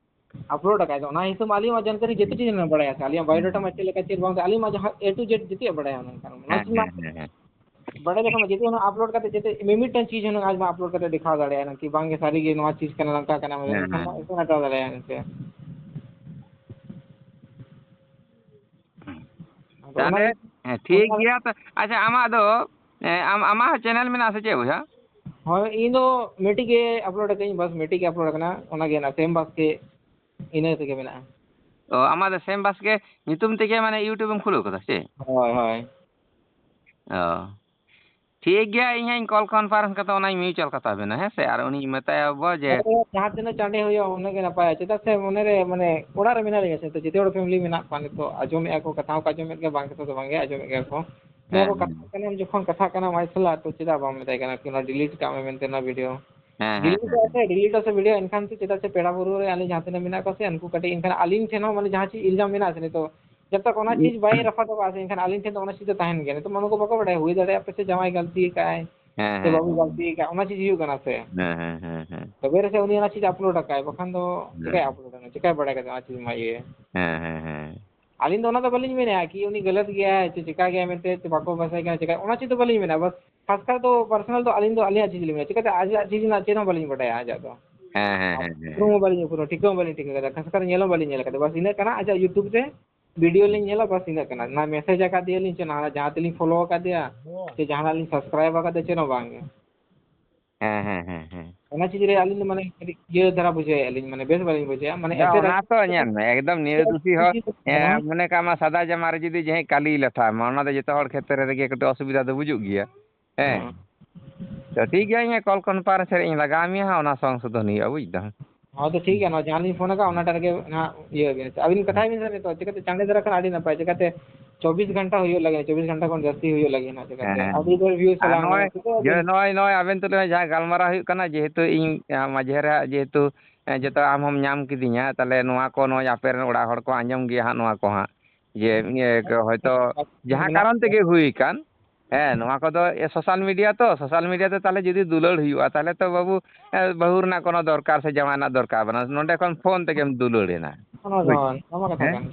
ᱟᱯᱞᱳᱰ ᱟᱠᱟᱫ, ᱚᱱᱟ ᱦᱤᱥᱟᱹᱵᱽ ᱟᱹᱞᱤᱧ ᱢᱟ ᱡᱟᱱᱠᱟᱨᱤ ᱡᱚᱛᱚ ᱪᱤᱡᱽ ᱨᱮᱱᱟᱜ ᱵᱟᱲᱟᱭᱟ ᱥᱮ, ᱟᱹᱞᱤᱧᱟᱜ ᱦᱮᱸ, ᱵᱟᱭᱳᱰᱟᱴᱟ ᱢᱟ ᱦᱮᱸ᱾ ᱪᱮᱫ ᱞᱮᱠᱟ ᱪᱮᱫ ᱵᱟᱝ, ᱟᱹᱞᱤᱧ ᱢᱟ ᱡᱟᱦᱟᱸ A to Z ᱡᱚᱛᱚᱣᱟᱜ ᱵᱟᱲᱟᱭᱟ ᱢᱮᱱᱠᱷᱟᱱ ᱚᱱᱟ ᱦᱮᱸ, ᱪᱤᱡᱽ ᱢᱟ ᱦᱮᱸ, ᱦᱮᱸ, ᱦᱮᱸ᱾ ᱵᱟᱲᱟᱭ ᱞᱮᱠᱷᱟᱱ ᱢᱟ ᱡᱩᱫᱤ ᱚᱱᱟ ᱟᱯᱞᱳᱰ ᱠᱟᱛᱮ ᱡᱩᱫᱤ ᱢᱤᱢᱤᱫᱴᱟᱝ ᱪᱤᱡᱽ ᱦᱩᱱᱟᱹᱝ ᱟᱡ ᱢᱟ ᱟᱯᱞᱳᱰ ᱠᱟᱛᱮ ᱫᱮᱠᱷᱟᱣ ᱫᱟᱲᱮᱭᱟᱜᱼᱟ ᱱᱟᱝ ᱠᱤ ᱵᱟᱝ ᱜᱮ ᱥᱟᱹᱨᱤ ᱜᱮ ᱱᱚᱣᱟ ᱪᱤᱡᱽ ᱠᱟᱱᱟ, ᱱᱚᱝᱠᱟ ᱠᱟᱱᱟ, ᱢᱟᱱᱮ ᱦᱮᱸ, ᱮᱱᱠᱷᱟᱱ ᱦᱮᱸ᱾ ᱢᱟ ᱮᱠᱥᱮᱱ ᱦᱟᱛᱟᱣ ᱫᱟᱲᱮᱭᱟᱜᱼᱟ ᱮᱱᱛᱮ᱾ ᱟᱫᱚ ᱚᱱᱟ ᱛᱟᱦᱞᱮ, ᱜᱮ, ᱦᱮᱸ, ᱴᱷᱤᱠ ᱚᱱᱟ ᱜᱮ᱾ ᱜᱮᱭᱟ᱾ ᱛᱟ-, ᱟᱪᱪᱷᱟ, ᱟᱢᱟᱜ ᱫᱚ, ᱮ, ᱟᱢ, ᱟᱢᱟᱜ ᱦᱚᱸ ᱪᱮᱱᱮᱞ ᱢᱮᱱᱟᱜᱼᱟ ᱥᱮ ᱪᱮᱫ ᱵᱚᱭᱦᱟ? ᱦᱳᱭ, ᱤᱧ ᱫᱚ ᱢᱤᱫᱴᱤᱡ ᱜᱮ ᱟᱯᱞᱳᱰ ᱟᱠᱟᱫᱟᱹᱧ, ᱵᱟᱥ ᱢᱤᱫᱴᱤᱡ ᱜᱮ ᱟᱯᱞᱳᱰ ᱟᱠᱟᱱᱟ, ᱚᱱᱟ ᱜᱮ ᱚᱱᱟ ᱥᱮᱢ ᱵᱟᱥᱠᱮ, ᱤᱱᱟᱹ ᱛᱮᱜᱮ ᱢᱮᱱᱟᱜᱼᱟ᱾ ᱚ, ᱟᱢᱟᱜ ᱫᱚ ᱥᱮᱢ ᱵᱟᱥᱠᱮ ᱧᱩᱛᱩᱢ ᱛᱮᱜᱮ ᱢᱟᱱᱮ YouTube ᱮᱢ ᱠᱷᱩᱞᱟᱹᱣ ᱠᱟᱫᱟ ᱥᱮ? ᱦᱳᱭ, ᱦᱳᱭ᱾ ᱚ᱾ ᱴᱷᱤᱠ ᱜᱮᱭᱟ, ᱤᱧ ᱦᱟᱸᱜ ᱤᱧ call conference ᱠᱟᱛᱮ ᱚᱱᱟᱧ mutual ᱠᱟᱛᱟ ᱵᱮᱱᱟ, ᱦᱮᱸ ᱥᱮ? ᱟᱨ ᱩᱱᱤᱧ ᱢᱮᱛᱟᱭᱟ ᱵᱚ ᱡᱮ ᱟᱫᱚ ᱡᱟᱦᱟᱸ ᱛᱤᱱᱟᱹᱜ ᱪᱟᱸᱰᱮ ᱦᱩᱭᱩᱜᱼᱟ, ᱩᱱᱟᱹᱜ ᱜᱮ ᱱᱟᱯᱟᱭᱟ᱾ ᱪᱮᱫᱟᱜ ᱥᱮ ᱢᱚᱱᱮ ᱨᱮ, ᱢᱟᱱᱮ, ᱚᱲᱟᱜ ᱨᱮ ᱢᱮᱱᱟᱜ ᱞᱤᱧᱟ ᱥᱮ, ᱛᱚ ᱡᱮᱛᱮ ᱦᱚᱲ family ᱢᱮᱱᱟᱜ ᱠᱚᱣᱟ ᱱᱤᱛᱚᱜ, ᱟᱸᱡᱚᱢᱮᱫᱼᱟ ᱠᱚ, ᱠᱟᱛᱷᱟ ᱦᱚᱸᱠᱚ ᱟᱸᱡᱚᱢᱮᱫ ᱜᱮᱭᱟ, ᱵᱟᱝ ᱠᱟᱛᱷᱟ ᱫᱚ ᱵᱟᱝ ᱜᱮ, ᱟᱸᱡᱚᱢᱮᱫ ᱜᱮᱭᱟ ᱠᱚ᱾ ᱱᱚᱣᱟ ᱦᱮᱸ, ᱠᱚ ᱦᱮᱸ᱾ ᱠᱟᱛᱷᱟ ᱠᱟᱱᱟᱢ, ᱡᱚᱠᱷᱚᱱ ᱠᱟᱛᱷᱟ ᱠᱟᱱᱟᱢ ᱟᱡ ᱥᱟᱞᱟᱜ, ᱛᱚ ᱪᱮᱫᱟᱜ ᱵᱟᱢ ᱢᱮᱛᱟᱭ ᱠᱟᱱᱟ ᱠᱤ ᱚᱱᱟ delete ᱠᱟᱜ ᱢᱮ ᱢᱮᱱᱛᱮ ᱚᱱᱟ video? ᱦᱮᱸ, ᱦᱮᱸ, delete ᱦᱮᱸ, ᱟᱥᱮ, delete ᱟᱥᱮ video, ᱮᱱᱠᱷᱟᱱ ᱥᱮ ᱪᱮᱫᱟᱜ ᱥᱮ ᱯᱮᱲᱟ ᱵᱩᱨᱩ ᱨᱮ ᱟᱹᱞᱤᱧ ᱡᱟᱦᱟᱸ ᱛᱤᱱᱟᱹᱜ ᱢᱮᱱᱟᱜ ᱠᱚᱣᱟ ᱥᱮ, ᱩᱱᱠᱩ ᱠᱟᱹᱴᱤᱡ ᱮᱱᱠᱷᱟᱱ ᱟᱹᱞᱤᱧ ᱴᱷᱮᱱ ᱦᱚᱸ, ᱢᱟᱱᱮ, ᱡᱟᱦᱟᱸ ᱪᱮᱫ ᱤᱞᱡᱟᱢ ᱢᱮᱱᱟᱜᱼᱟ ᱥᱮ ᱱᱤᱛᱚᱜ, ᱡᱚᱵ ᱛᱚᱠ ᱚᱱᱟ ᱪᱤᱡᱽ ᱵᱟᱭ ᱨᱟᱯᱷᱟ ᱪᱟᱵᱟᱜᱼᱟ ᱥᱮ, ᱮᱱᱠᱷᱟᱱ ᱟᱹᱞᱤᱧ ᱴᱷᱮᱱ ᱫᱚ ᱚᱱᱟ ᱪᱤᱡᱽ ᱫᱚ ᱛᱟᱦᱮᱱ ᱜᱮᱭᱟ᱾ ᱱᱤᱛᱚᱜ ᱢᱟ ᱩᱱᱠᱩ ᱵᱟᱠᱚ ᱵᱟᱰᱟᱭᱟ, ᱦᱩᱭ ᱫᱟᱲᱮᱭᱟᱜᱼᱟ ᱯᱟᱥᱮ ᱡᱟᱶᱟᱭ ᱜᱟᱹᱞᱛᱤ ᱠᱟᱜᱼᱟᱭ, ᱦᱮᱸ, ᱥᱮ ᱦᱮᱸ, ᱵᱟᱹᱵᱩ ᱦᱮᱸ᱾ ᱜᱟᱹᱞᱛᱤ ᱠᱟᱜᱼᱟᱭ, ᱚᱱᱟ ᱪᱤᱡᱽ ᱦᱩᱭᱩᱜ ᱠᱟᱱᱟ ᱥᱮ᱾ ᱦᱮᱸ, ᱦᱮᱸ, ᱦᱮᱸ, ᱦᱮᱸ᱾ ᱛᱚᱵᱮ ᱨᱮᱥᱮ ᱩᱱᱤ ᱚᱱᱟ ᱪᱤᱡᱽ upload ᱟᱠᱟᱫᱟᱭ, ᱵᱟᱠᱷᱟᱱ ᱫᱚ ᱪᱤᱠᱟᱹᱭ ᱦᱮᱸ᱾ Upload ᱟᱠᱟᱫᱟ? ᱪᱤᱠᱟᱹᱭ ᱵᱟᱲᱟᱭ ᱠᱟᱫᱟ ᱚᱱᱟ ᱪᱤᱡᱽ ᱢᱟ ᱤᱭᱟᱹ? ᱦᱮᱸ, ᱦᱮᱸ, ᱦᱮᱸ᱾ ᱟᱹᱞᱤᱧ ᱫᱚ ᱚᱱᱟ ᱫᱚ ᱵᱟᱹᱞᱤᱧ ᱢᱮᱱᱟ ᱠᱤ ᱩᱱᱤ ᱜᱟᱞᱟᱛ ᱜᱮᱭᱟᱭ, ᱪᱮ ᱪᱤᱠᱟ ᱜᱮᱭᱟᱭ ᱢᱮᱱᱛᱮ, ᱪᱮ ᱵᱟᱠᱚ ᱵᱷᱟᱥᱟᱭ ᱠᱟᱱᱟ, ᱪᱤᱠᱟ, ᱚᱱᱟ ᱪᱤᱡᱽ ᱫᱚ ᱵᱟᱹᱞᱤᱧ ᱢᱮᱱᱟ᱾ ᱵᱟᱥ ᱠᱷᱟᱥᱠᱟᱨ ᱫᱚ personal ᱫᱚ ᱟᱹᱞᱤᱧ ᱫᱚ ᱟᱹᱞᱤᱧᱟᱜ ᱪᱤᱡᱽ ᱞᱤᱧ ᱢᱮᱱᱟ, ᱪᱤᱠᱟᱹᱛᱮ ᱟᱡᱟᱜ ᱪᱤᱡᱽ ᱨᱮᱱᱟᱜ ᱪᱮᱫ ᱦᱚᱸ ᱵᱟᱹᱞᱤᱧ ᱵᱟᱰᱟᱭᱟ ᱟᱡᱟᱜ ᱫᱚ᱾ ᱦᱮᱸ, ᱦᱮᱸ, ᱟᱨ ᱦᱮᱸ, ᱦᱮᱸ᱾ ᱩᱯᱨᱩᱢ ᱦᱚᱸ ᱵᱟᱹᱞᱤᱧ ᱩᱯᱨᱩᱢᱟ, ᱴᱷᱤᱠᱟᱹ ᱦᱚᱸ ᱵᱟᱹᱞᱤᱧ ᱴᱷᱤᱠᱟᱹ ᱠᱟᱫᱟ, ᱠᱷᱟᱥᱠᱟᱨ ᱧᱮᱞ ᱦᱚᱸ ᱵᱟᱹᱞᱤᱧ ᱧᱮᱞ ᱠᱟᱫᱟ᱾ ᱵᱟᱥ ᱤᱱᱟᱹᱜ ᱠᱟᱱᱟ, ᱟᱡᱟᱜ YouTube ᱨᱮ video ᱞᱤᱧ ᱧᱮᱞᱟ, ᱵᱟᱥ ᱤᱱᱟᱹᱜ ᱠᱟᱱᱟ᱾ ᱱᱟ message ᱟᱠᱟᱫᱮᱭᱟᱞᱤᱧ ᱪᱮ ᱱᱟ ᱡᱟᱦᱟᱸ ᱛᱮᱞᱤᱧ follow ᱟᱠᱟᱫᱮᱭᱟ, ᱪᱮ ᱡᱟᱦᱟᱱᱟᱜ ᱞᱤᱧ subscribe ᱟᱠᱟᱫᱮᱭᱟ, ᱪᱮᱫ ᱦᱚᱸ ᱵᱟᱝ ᱜᱮ᱾ ᱦᱮᱸ, ᱦᱮᱸ, ᱦᱮᱸ, ᱦᱮᱸ᱾ ᱚᱱᱟ ᱪᱤᱡᱽ ᱨᱮ ᱟᱹᱞᱤᱧ ᱫᱚ ᱢᱟᱱᱮ ᱠᱟᱹᱴᱤᱡ ᱤᱭᱟᱹ ᱫᱷᱟᱨᱟ ᱵᱩᱡᱷᱟᱹᱣᱮᱫᱼᱟ ᱞᱤᱧ, ᱢᱟᱱᱮ ᱵᱮᱥ ᱵᱟᱹᱞᱤᱧ ᱵᱩᱡᱷᱟᱹᱣᱮᱫᱼᱟ, ᱢᱟᱱᱮ ᱟᱫᱚ ᱮᱥᱮ ᱚᱱᱟ ᱛᱚ ᱧᱮᱞ ᱢᱮ, ᱮᱠᱫᱚᱢ ᱱᱤᱨᱫᱳᱥᱤ ᱦᱚᱲ, ᱮ, ᱢᱚᱱᱮ ᱠᱟᱜ ᱢᱟ ᱥᱟᱫᱟ ᱡᱟᱢᱟ ᱨᱮ ᱡᱩᱫᱤ ᱡᱟᱦᱟᱸᱭ ᱠᱟᱞᱤ ᱞᱟᱴᱷᱟ ᱟᱢᱟ, ᱚᱱᱟ ᱫᱚ ᱡᱚᱛᱚ ᱦᱚᱲ ᱠᱷᱮᱛᱨᱮ ᱨᱮᱜᱮ ᱠᱟᱹᱴᱤᱡ ᱚᱥᱩᱵᱤᱫᱷᱟ ᱫᱚ ᱵᱩᱡᱩᱜ ᱜᱮᱭᱟ᱾ ᱦᱮᱸ᱾ ᱦᱮᱸ᱾ ᱛᱚ ᱴᱷᱤᱠ ᱜᱮᱭᱟ, ᱤᱧ call conference ᱨᱮ ᱤᱧ ᱞᱟᱜᱟᱣ ᱢᱮᱭᱟ ᱦᱟᱸᱜ, ᱚᱱᱟ ᱥᱚᱝᱥᱳᱫᱷᱚᱱ ᱦᱩᱭᱩᱜᱼᱟ, ᱵᱩᱡᱽ ᱫᱟᱢ᱾ ᱦᱚᱸ, ᱛᱚ ᱴᱷᱤᱠ ᱜᱮᱭᱟ, ᱱᱚᱣᱟ ᱡᱟᱦᱟᱸ ᱞᱤᱧ ᱯᱷᱳᱱ ᱟᱠᱟᱫ, ᱚᱱᱟᱴᱟᱜ ᱨᱮᱜᱮ ᱱᱟᱦᱟᱜ ᱤᱭᱟᱹ ᱵᱤᱱ᱾ ᱟᱹᱵᱤᱱ ᱠᱟᱛᱷᱟᱭ ᱵᱤᱱ ᱥᱮ ᱱᱤᱛᱚᱜ, ᱪᱤᱠᱟᱹᱛᱮ ᱪᱟᱸᱰᱮ ᱫᱷᱟᱨᱟ ᱠᱷᱚᱱ ᱟᱹᱰᱤ ᱱᱟᱯᱟᱭ, ᱪᱤᱠᱟᱹᱛᱮ ᱪᱚᱵᱵᱤᱥ ᱜᱷᱚᱱᱴᱟ ᱦᱩᱭᱩᱜ ᱞᱟᱹᱜᱤᱫ, ᱪᱚᱵᱵᱤᱥ ᱜᱷᱚᱱᱴᱟ ᱠᱷᱚᱱ ᱡᱟᱹᱥᱛᱤ ᱦᱩᱭᱩᱜ ᱞᱟᱹᱜᱤᱫ ᱱᱟᱦᱟᱜ, ᱪᱤᱠᱟᱹᱛᱮ ᱦᱮᱸ᱾ ᱟᱹᱰᱤ ᱰᱷᱮᱨ views ᱟᱨ ᱪᱟᱞᱟᱜᱼᱟ, ᱱᱚᱜᱼᱚᱭ, ᱢᱟᱱᱮ ᱴᱷᱤᱠᱟᱹ ᱡᱮ ᱵᱤᱱ? ᱱᱚᱜᱼᱚᱭ, ᱱᱚᱜᱼᱚᱭ ᱟᱵᱮᱱ ᱛᱩᱞᱩᱡ ᱦᱚᱸ ᱡᱟᱦᱟᱸ ᱜᱟᱞᱢᱟᱨᱟᱣ ᱦᱩᱭᱩᱜ ᱠᱟᱱᱟ, ᱡᱮᱦᱮᱛᱩ ᱤᱧ, ᱟ, ᱢᱟᱡᱷᱮ ᱨᱮ ᱦᱟᱸᱜ ᱡᱮᱦᱮᱛᱩ, ᱮ, ᱡᱚᱛᱚ ᱟᱢ ᱦᱚᱸᱢ ᱧᱟᱢ ᱠᱤᱫᱤᱧᱟ, ᱛᱟᱦᱞᱮ ᱱᱚᱣᱟ ᱠᱚ ᱱᱚᱜᱼᱚᱭ ᱟᱯᱮ ᱨᱮᱱ ᱚᱲᱟᱜ ᱦᱚᱲ ᱠᱚ ᱟᱸᱡᱚᱢ ᱜᱮᱭᱟ ᱦᱟᱸᱜ ᱱᱚᱣᱟ ᱠᱚ ᱦᱟᱸᱜ᱾ ᱡᱮ, ᱤᱭᱟᱹ, ᱦᱚᱭᱛᱚ ᱡᱟᱦᱟᱸ ᱢᱮᱱᱟᱜ ᱠᱟᱨᱚᱱ ᱜᱮᱭᱟ᱾ ᱛᱮᱜᱮ ᱦᱩᱭ ᱠᱟᱱ, ᱦᱮᱸ, ᱱᱚᱣᱟ ᱠᱚᱫᱚ, ᱮ, social media ᱛᱚ, social media ᱛᱮ ᱛᱟᱦᱞᱮ ᱡᱩᱫᱤ ᱫᱩᱞᱟᱹᱲ ᱦᱩᱭᱩᱜᱼᱟ, ᱛᱟᱦᱞᱮ ᱛᱚ ᱵᱟᱹᱵᱩ, ᱮ, ᱵᱟᱹᱦᱩ ᱨᱮᱱᱟᱜ ᱠᱳᱱᱳ ᱫᱚᱨᱠᱟᱨ ᱥᱮ ᱡᱟᱶᱟᱭ ᱨᱮᱱᱟᱜ ᱫᱚᱨᱠᱟᱨ ᱵᱟᱹᱱᱩᱜᱼᱟ, ᱱᱚᱸᱰᱮ ᱠᱷᱚᱱ ᱯᱷᱳᱱ ᱛᱮᱜᱮᱢ ᱫᱩᱞᱟᱹᱲ ᱮᱱᱟ᱾ ᱚᱱᱟ ᱫᱚ, ᱵᱩᱡᱽ? ᱚᱱᱟ ᱢᱟ ᱠᱟᱛᱷᱟ ᱦᱮᱸ? ᱠᱟᱱ᱾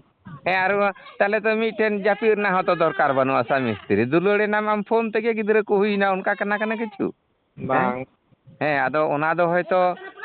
ᱦᱮᱸ, ᱟᱨ ᱛᱟᱦᱞᱮ ᱛᱚ ᱢᱤᱫᱴᱮᱱ ᱡᱟᱹᱯᱤᱫ ᱨᱮᱱᱟᱜ ᱦᱚᱸᱛᱚ ᱫᱚᱨᱠᱟᱨ ᱵᱟᱹᱱᱩᱜᱼᱟ, ᱥᱟᱢᱤ ᱥᱛᱨᱤ᱾ ᱫᱩᱞᱟᱹᱲ ᱮᱱᱟᱢ ᱟᱢ ᱯᱷᱳᱱ ᱛᱮᱜᱮ, ᱜᱤᱫᱽᱨᱟᱹ ᱠᱚ ᱦᱩᱭᱱᱟ, ᱚᱱᱠᱟ ᱠᱟᱱᱟ, ᱠᱟᱱᱟ ᱠᱤᱪᱷᱩ? ᱦᱮᱸ? ᱵᱟᱝ᱾ ᱦᱮᱸ, ᱟᱫᱚ ᱚᱱᱟ ᱫᱚ ᱦᱚᱭᱛᱚ